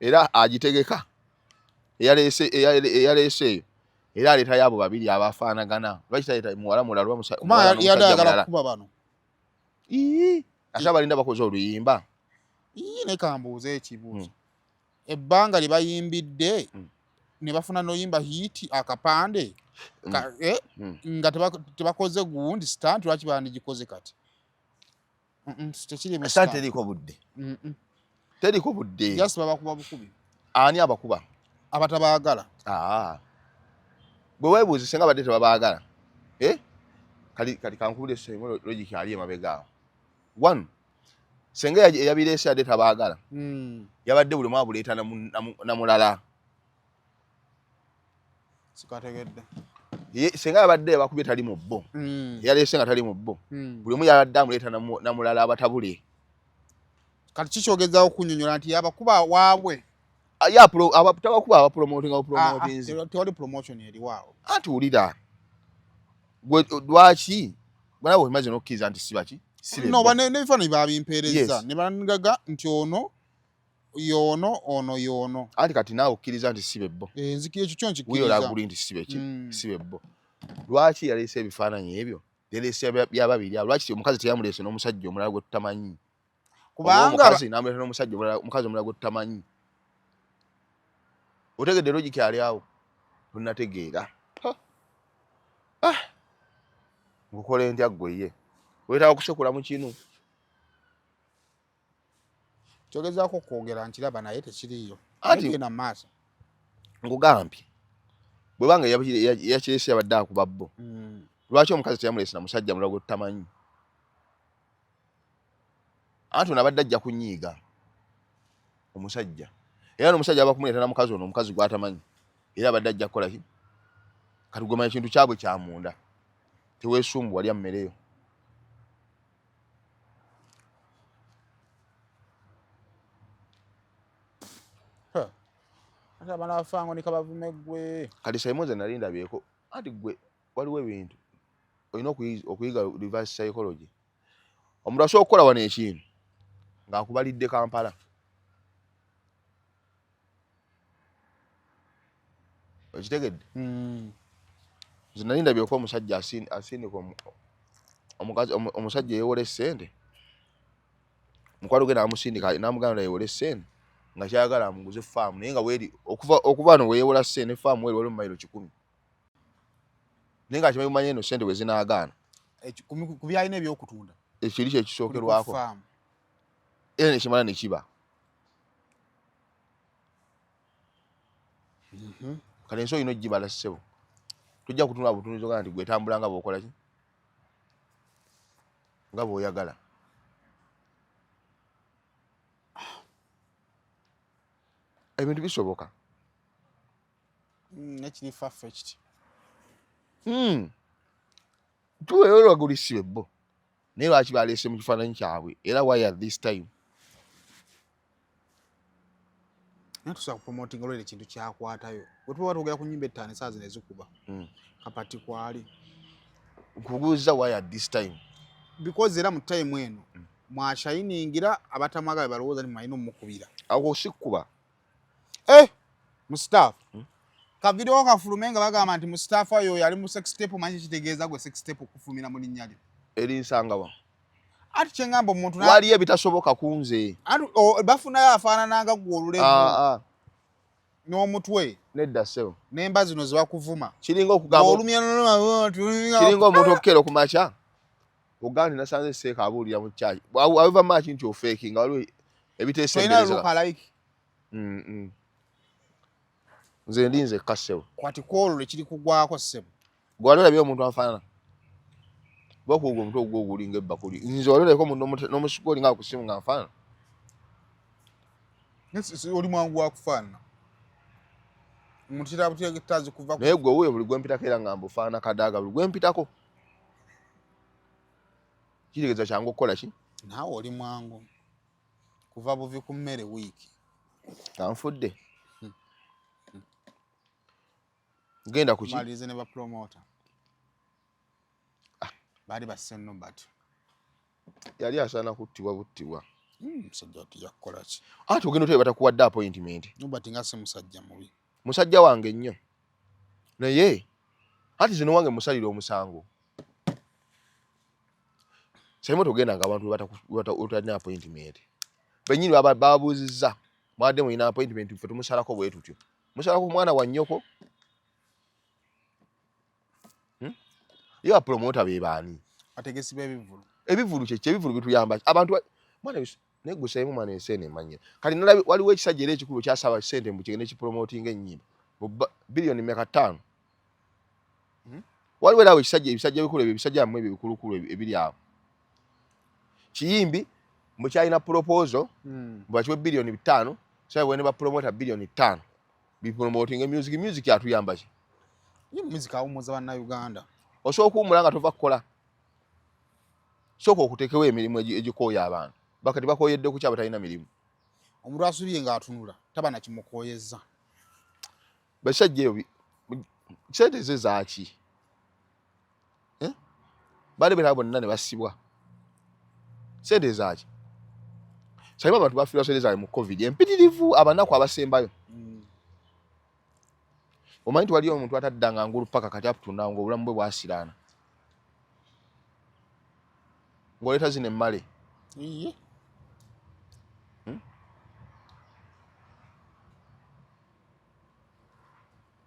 Era agitegeka eyaleese eyo era aleetayo abo babiri abafaanagana. Lwaki taleeta muwala mulala oba musajja mulala? Kuba bano. Ii, ate abalinda bakoze oluyimba. Ii, naye kambuuze ekibuuzo. Ebbanga lye bayimbidde ne bafuna n'oyimba hiiti akapande nga tebakoze gundi stunt, lwaki bandigikoze kati? Tekiri stunt, teriko budde. Teriko budde. Just babakuba bukubi. Ani abakuba? Abatabaagala. Ah. Bwe weebuuze singa badde tebabaagala. Eh? Kali kali kankubule ssenga logic ali emabega awo. One, senga eyabireese yadde tabaagala. Yabadde buli omu abuleeta na mulala. Sikategedde. Senga yabadde yabakubye tali mu bo. Yaleese nga tali mu bo. Buli omu yabadde amuleeta na mulala abatabule. Kati kikyogezaako kunnyonnyola nti yabakuba waabwe. Tabakuba abapromotinga bupromotinzi. Tewali promotion eriwo awo. Anti wulira. Gwe lwaki bwana bwe maze n'okkiriza nti si baki? No, n'ebifaananyi babimpeerezza ne bangaga nti ono yoono ono yoono. Anti kati naawe okkiriza nti si bebbo. Eh, nzikira ekyo kyo nkikkiriza. We all nti si beki? Si bebbo. Lwaki yaleese ebifaananyi ebyo? Yaleese bya babiri abo. Lwaki omukazi teyamuleese n'omusajja omulala gwe tutamanyi? Kubanga omukazi n'amuleeta n'omusajja omulala, omukazi omulala gwe tutamanyi. Otegedde logic ali awo? Tonategeera. Ah! Nkukola entya ggwe ye? Weetaaga kusekula mu kinu. Kyogezaako okwogera nkiraba naye tekiriiyo. Anti genda mu maaso. Nkugambye bwebanga yakireese yabadde akuba bo. Lwaki omukazi teyamuleese na musajja mulala gwe tutamanyi? Anti ono abadde ajja kunyiiga omusajja. Era n'omusajja aba kumuleeta na mukazi ono omukazi gw'atamanyi. Era abadde ajja kukola ki? Kati gwe manya kintu kyabwe kya munda. Teweesumbuwa lya mmereyo. Ate abaana bafango ne kabavume ggwe. Kati Simon nze nali ndabyeko anti ggwe waliwo ebintu olina okuyiga reverse psychology. Omuntu asobola okukola wano ekintu ng'akubalidde Kampala. Okitegedde? Nze nali ndabyeko omusajja asindika omukazi omusajja eyewola essente. Mukwano gwe n'amusindika n'amugamba yeewole ssente nga kyayagala amuguze faamu naye nga weeri okuva wano weewola ssente faamu weeri waliwo mayiro 100. Naye ng'akimanyi bumanyi eno ssente bwe zinaagaana. Ku byalina eby'okutunda. Ekiri kye kisookerwako. Era ne kimala ne kiba. Kale ensi olina ogibala ssebo. Tojja kutunula butunuzi ogamba nti gwe etambula nga bw'okola ki? Nga bw'oyagala. Ebintu bisoboka. Nekiri far-fetched. Tuweeyo lwagulisibe bo. Naye lwaki baleese mu kifaananyi kyabwe? Era why at this time? Naye tusobola kupromotinga olwera ekintu kyakwatayo. Bwe tuba twogera ku nnyimba 5 essaawa zino ezikuba. Kapati kwali. Nkubuuza why at this time? Because era mu time eno mwashayiningira abatamwagala balowooza nti mwalina omukubira. Awo si kukuba. Eh, Mustafa. Ka video kafulume nga bagamba nti Mustafa oyo yali mu sex tape, omanyi kitegeeza gwe sex tape okufulumira mu linnya lyo. Eri nsanga wa? Ati kye ngamba omuntu waliyo ebitasoboka ku nze. Ati bafunayo afaanana nga ggwe olulevu. N'omutwe. Nedda ssebo. N'emba zino ze bakuvuma. Kiringa okugamba Olumya kiringa omuntu okukeera ku makya. Ogamba nti nasanze seeka abuulira mu church. Abiva mu maaki nti ofeekinga waliwo ebiteesembereza. Tolina look alike. Nze ndi nzekka ssebo. Kwati kwolwo lwe kiri kugwako ssebo. Gwe wali olabye omuntu anfaanana? Bakuuga omutwe ogwo ogulinga ebbakuli. Nze wali olabyeko omuntu n'omusigo olinga ku ssimu nga nfaanana? Oli mwangu wa kufaanana. Omuntu kitazi kuva. Naye gwe wuuyo buli gwe mpitako era nga mbufaana Kadaga buli gwe mpitako. Kitegeeza kyangu okukola ki? Naawe oli mwangu. Kuva buvi ku mmere wiiki. Nga nfudde. Genda kuki? Malirize ne ba promoter. Ah, baali basse Nobert. Yali asaana kuttibwa buttibwa. Musajja ati yakukola ki? Ati ogenda otebe batakuwadde appointment. Nobert nga si musajja mubi. Musajja wange nnyo. Naye ati zino wange musalira omusango. Saimu togenda nga abantu webatalina appointment. Bennyini babuuzizza mwadde mulina appointment ffe tumusalako bwe tutyo. Musalako mwana wa nnyoko. Ye ba promoter be baani? Ategesi b'ebivvulu. Ebivvulu kye ki? Ebivvulu bituyamba ki? Abantu mwana naye gwe Saimu mwana ensi eno emanyira. Kati nalabye waliwo ekisajja era ekikulu kyasaba ssente mbu kigende kipromotinga ennyimba. Mu biliyoni mmeka ttaano. Waliwo era awo ekisajja ebisajja bikulu ebyo ebisajja byammwe ebyo ebikulukulu ebiri awo. Kiyimbi mbu kyalina proposal mbu bakiwe biliyoni 5, so bwe ne ba promoter biliyoni 5 bipromotinga music. Music atuyamba ki? Ye music awummuza Bannayuganda. Osobola okuwummula nga tova kukola. Sooka okuteekewo emirimu egikooya abantu. Bakati bakooyedde ku ki abatalina mirimu? Omuntu asubye ng'atunula taba na kimukooyezza. Basajja eyo sente ze zaaki? Eh? Baali beetaaga bonna ne basibwa. Sente zaaki? Salimu abantu bafiirwa sente zaabwe mu COVID empitirivu, abanaku abasembayo. Omanyi nti waliyo omuntu ataddanga ngulu paka kati up to now ng'obulamu bwe bwasiraana. Ng'oleeta zino emmale. Iye.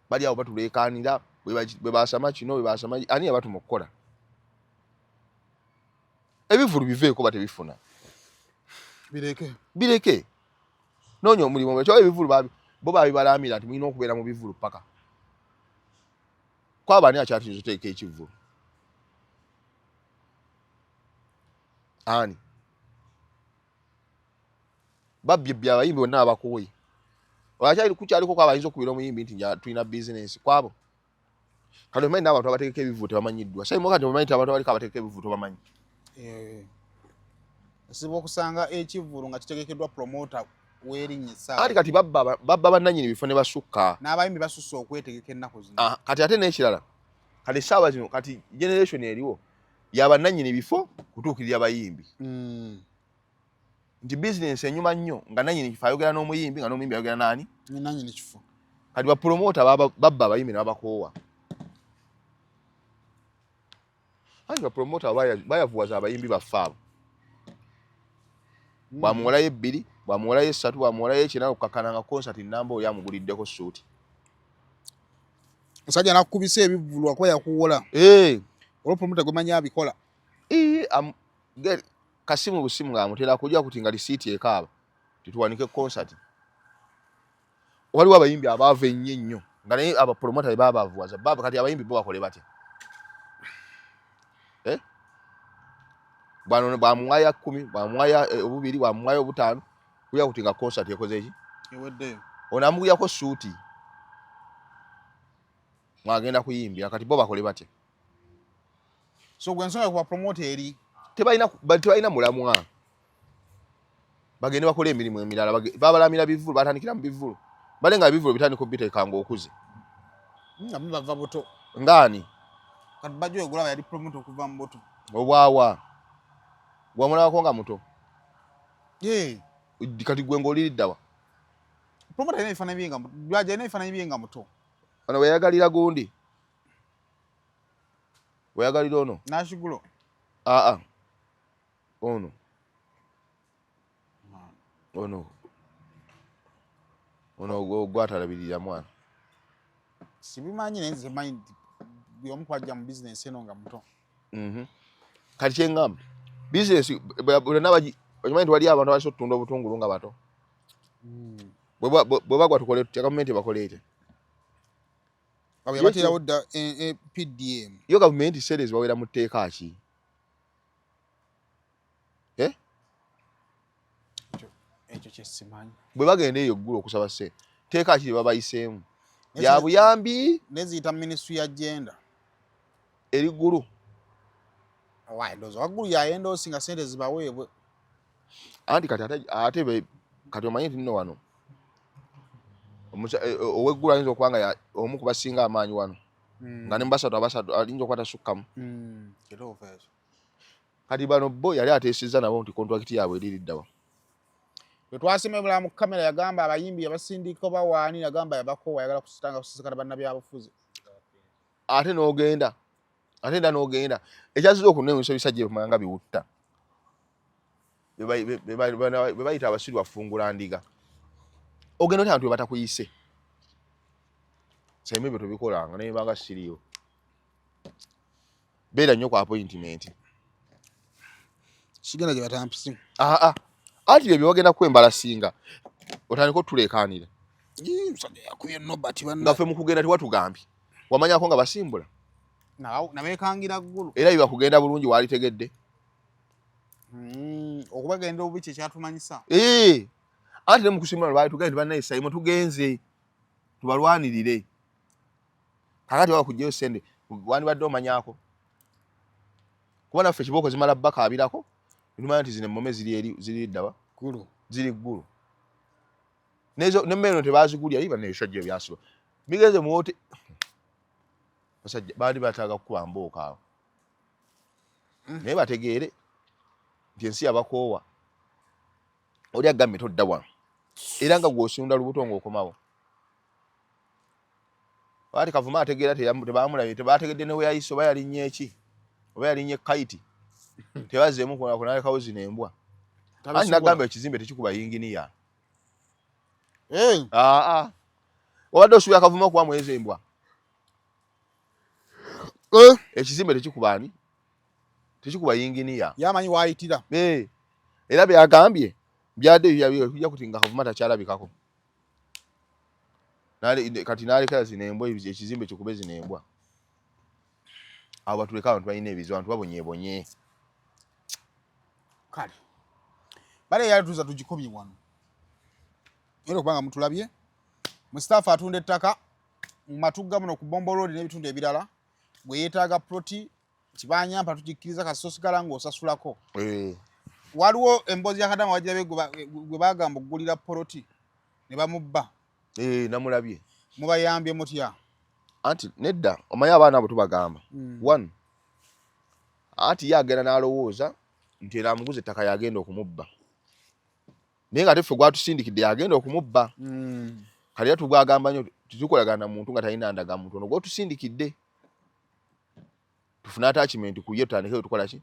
Bali awo batuleekaanira bwe basama kino bwe basama ani yabatuma okukola? Ebivvulu biveeko batebifuna. Bireke. Bireke. Noonya omulimu ekyo ebivvulu bo babibalamira nti mulina okubeera mu bivvulu paka. Kwaba ani akyatuyinza oteeka ekivvulu? Ani? Babbye bya abayimbi bonna abakooye. Akyali kukyaliko kwabo ayinza okubira omuyimbi nti tulina bizinensi kwabo. Kati omanyi n'abantu abategeka ebivvulu tebamanyiddwa. Sayimu kati omanyi nti abantu abaliko abategeka ebivvulu tobamanyi. Osobola okusanga ekivvulu nga kitegekeddwa promoter w'erinnya essaawa. Anti kati babba bannannyini bifo ne basukka. N'abayimbi basusse okwetegeka ennaku zino. Ah, kati ate n'ekirala kati essaawa zino kati generation eriwo ya bannannyini bifo kutuukirira bayimbi. Nti bizinensi enyuma nnyo nga nannyini kifo ayogera n'omuyimbi nga n'omuyimbi ayogera n'ani? Nannyini kifo. Kati bapromota babba abayimbi ne babakoowa. Anti bapromota bayavuwaza abayimbi baffe abo. Bwamuwolayo ebbiri, bwamuwolayo esatu, bwamuwolayo ekyenda okukakkana nga konsati nnamba oli amuguliddeko ssuuti. Musajja n'akukubisa ebivvulu akuba yakuwola. Olwo promota gwe manyi abikola. Kasimu busimu ng'amutera kujja kuti nga lisiiti ekaaba tituwanike konsati. Waliwo abayimbi abaava ennyo ennyo nga naye abapromota be baabaavuwaza baaba kati abayimbi bo bakole batya? Bwano bwamuwaya 10, bwamuwaya obubiri, bwamuwaya obutaano, kuya kuti nga konsati ekoze ki? Eweddeyo. Ono amuguyako ssuuti mwagenda kuyimbira kati bo bakole batya? So gwe ensonga kuba promoter eri tebalina mulamwa. Bagende bakole emirimu emirala, babalamira bivvulu, batandikira mu bivvulu. Bale nga ebivvulu bitandika obiteeka ng'okuze. Nga bava buto. Ng'ani? Kati Bajjo ogulaba yali promoter okuva mu buto. Obwawa. Gwamulabako nga muto. Yee. Kati gwe ng'oliridda wa? Promoter alina ebifaananyi bye nga muto. Bajjo alina ebifaananyi bye nga muto. Ono we yagalira gundi. Weyagalira ono? Nashigulo. Aa. Ono. Ono. Ono gwatalabirira mwana. Sibimanyi naye nze manyi buli omu kwajja mu bizinensi eno nga muto. Kati kye ŋŋamba, bizinensi bonna okimanyi nti waliyo abantu abasobola okutunda obutungulu nga bato. Bwe bagwa tukole tutya? Gavumenti ebakole etya? Yabaterawo dda eh, eh, PDM. Yo gavumenti sente zibawera mu tteeka ki? Eh? Ekyo kyesimanyi. Bwe bagenda eyo eggulu okusaba ssente, tteeka ki lye babayiseemu? Lya buyambi? Neziyita ministry ya gender. Eri Ggulu. Ndowooza waggulu yayenda osinga sente zibaweebwe. Anti kati ate, ate kati omanyi nti nno wano e, oweggulu ayinza okuba nga omu ku basinga amaanyi wano nga ne mubasatu abasatu ayinza okuba tasukkamu. Kati bano bo yali ateesezza nabo nti kontrakiti yaabwe eri liddawa. Bwe twasemebula mu kamera yagamba abayimbi yabasindika oba waani, yagamba yabakoowa, ayagala kusitanga kusisinkana bannabyabufuzi. Ate n'ogenda ate era n'ogenda ekyaziza okunewunyisa ebisajja ebyo kumanya nga biwutta be bayita abasiru bafungula ndiga ogenda otya abantu bebatakuyise saimu ebyo tobikolanga naye banga siriyo beera nnyo ku appointment sigenda gye batampise aa anti byebyo bagenda kwembalasinga otandika otuleekaanira nga ffe mu kugenda tewatugambye wamanyako nga basimbula nabekangira ggulu era biba kugenda bulungi walitegedde okubagenda obubi kyekyatumanyisa anti ne mukusimbula lwali tugende banaye saimo tugenze tubalwanirire kakati baba kujjayo sente wandibadde omanyako kuba naffe kibooko zimala bakaabirako tumanya nti zino emmome ziri eri ziri ddaba ggulu ziri ggulu nezo nemmere tebazigulya iba nebisajja ebyasiba bigenze muwote basajja baali bataaga kukuba mbooko awo naye bategeere nti ensi yabakoowa oli agambye todda wano era nga gwosunda lubuto ng'okomawo Ati Kavuma ategeera tebamulabye tebategedde ne weyayise oba yalinnya eki oba yalinnya kayiti tebazzeemu kunalekawo zino embwa anti nagamba ekizimbe tekikuba yinginiya. Aa wabadde osuubira Kavuma okuba mwezi embwa eh. Ekizimbe tekikuba ani tekikuba yinginiya yamanyi wayitira era byagambye byadde bijja kuti nga Kavuma takyalabikako kati nalekera zino embwa ekizimbe kikube zino embwa abo batuleke abantu balina ebizibu abantu babonyebonye kale bale yalituza tugikomye wano era okubanga mutulabye Mustafa atunda ettaka mu Matugga muno ku Bombo Road n'ebitundu ebirala gwe yeetaaga ploti kibanyampa tugikkiriza kasita osigala ng'osasulako eh. Waliwo emboozi ya Kadama wagirabe gwe bagamba okugulira poloti ne bamubba eh, namulabye mubayambye mutya anti nedda omanyi abaana abo tubagamba one anti ye agenda n'alowooza nti era amuguza ettaka yagenda okumubba naye nga ate ffe gwatusindikidde yagenda okumubba kale era tugwagamba nnyo tetukolagana na muntu nga talina ndagamuntu ono gwotusindikidde tufune attachment ku ye tutandike tukola ki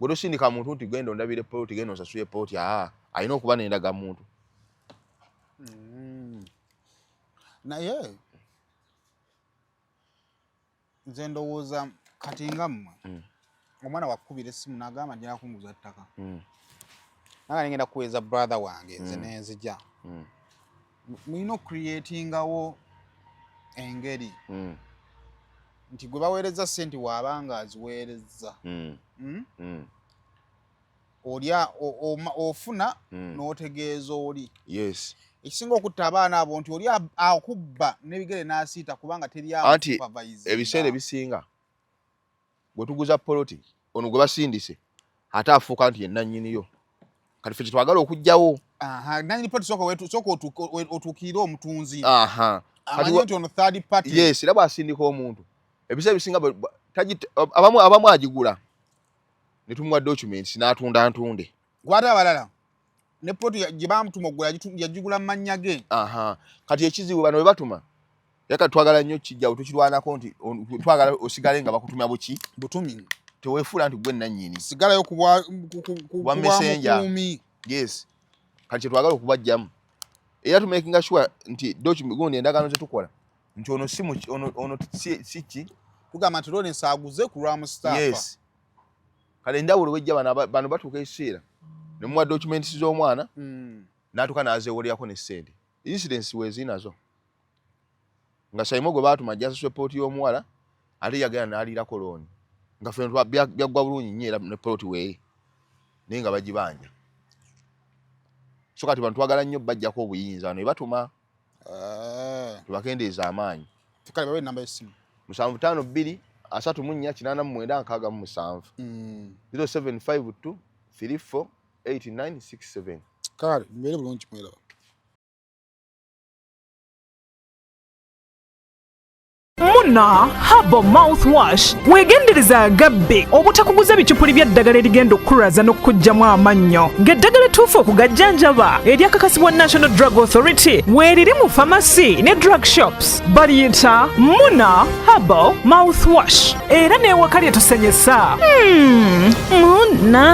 gwe tosindika muntu nti genda ondabire poloti genda onsasule poloti aa alina okuba n'endagamuntu Naye nze ndowooza kati nga mmwe omwana wakubira essimu n'agamba njagala kunguza ttaka nanga nengenda kuweeza brother wange nze nenzija mulina okucreatingawo engeri nti gwe baweereza ssente waabanga aziweereza olya ofuna n'otegeeza oli yes ekisinga okutta abaana abo nti oli akubba n'ebigere n'asiita kubanga teri anti ebiseera ebisinga gwe tuguza poloti ono gwe basindise ate afuuka nti ye nannyiniyo kati ffe kyetwagala okuggyawo nanyini poloti sooka otuukirire omutunzi amanye nti ono third party yes era bw'asindika omuntu ebiseera ebisinga abamu abamu agigula ne tumuwa documents n'atunda ntunde kwata abalala ne poloti gye bamutuma okugula yagigula mu mannya ge kati ekizibu bano bwe batuma yaka twagala nnyo kijjawo tukirwanako nti twagala osigale nga bakutumya buki butumi teweefuula nti gwe nannyini sigalayo kubwa messenger yes kati kyetwagala okubajjamu era tumakinga sure nti document gundi endagaano zetukola nti ono si ono ono si ki tugamba nti Lawrence aguze ku lwa Mustafa yes kale enjawulo wejja bano bano batuuka ekiseera ne muwa documents z'omwana n'atuuka n'azeewolerako ne ssente incidents weezi nazo. Nga Saimo gwe baatuma ajja asasule poloti y'omuwala, ate yagenda n'aliirako looni. Nga ffe byaggwa bulungi nnyo era ne poloti weeri, naye nga bagibanja. So kati bano twagala nnyo bajjako obuyinza bano bebatuma tubakendeeza amaanyi. Kale bawe namba y'essimu. 752 34 89 67. 0752 34 8967. Kale mbeere bulungi mweraba. Muna Herbal Mouthwash weegendereza agabbe obutakuguza bicupuli bya ddagala erigenda okukulwaza n'okukuggyamu amannyo ng'eddagala ettuufu okugajjanjaba eryakakasibwa National Drug Authority weeriri mu famasi ne drug shops. Baliyita Muna Herbal Mouthwash era n'ewaka lye tusenyesa. Muna.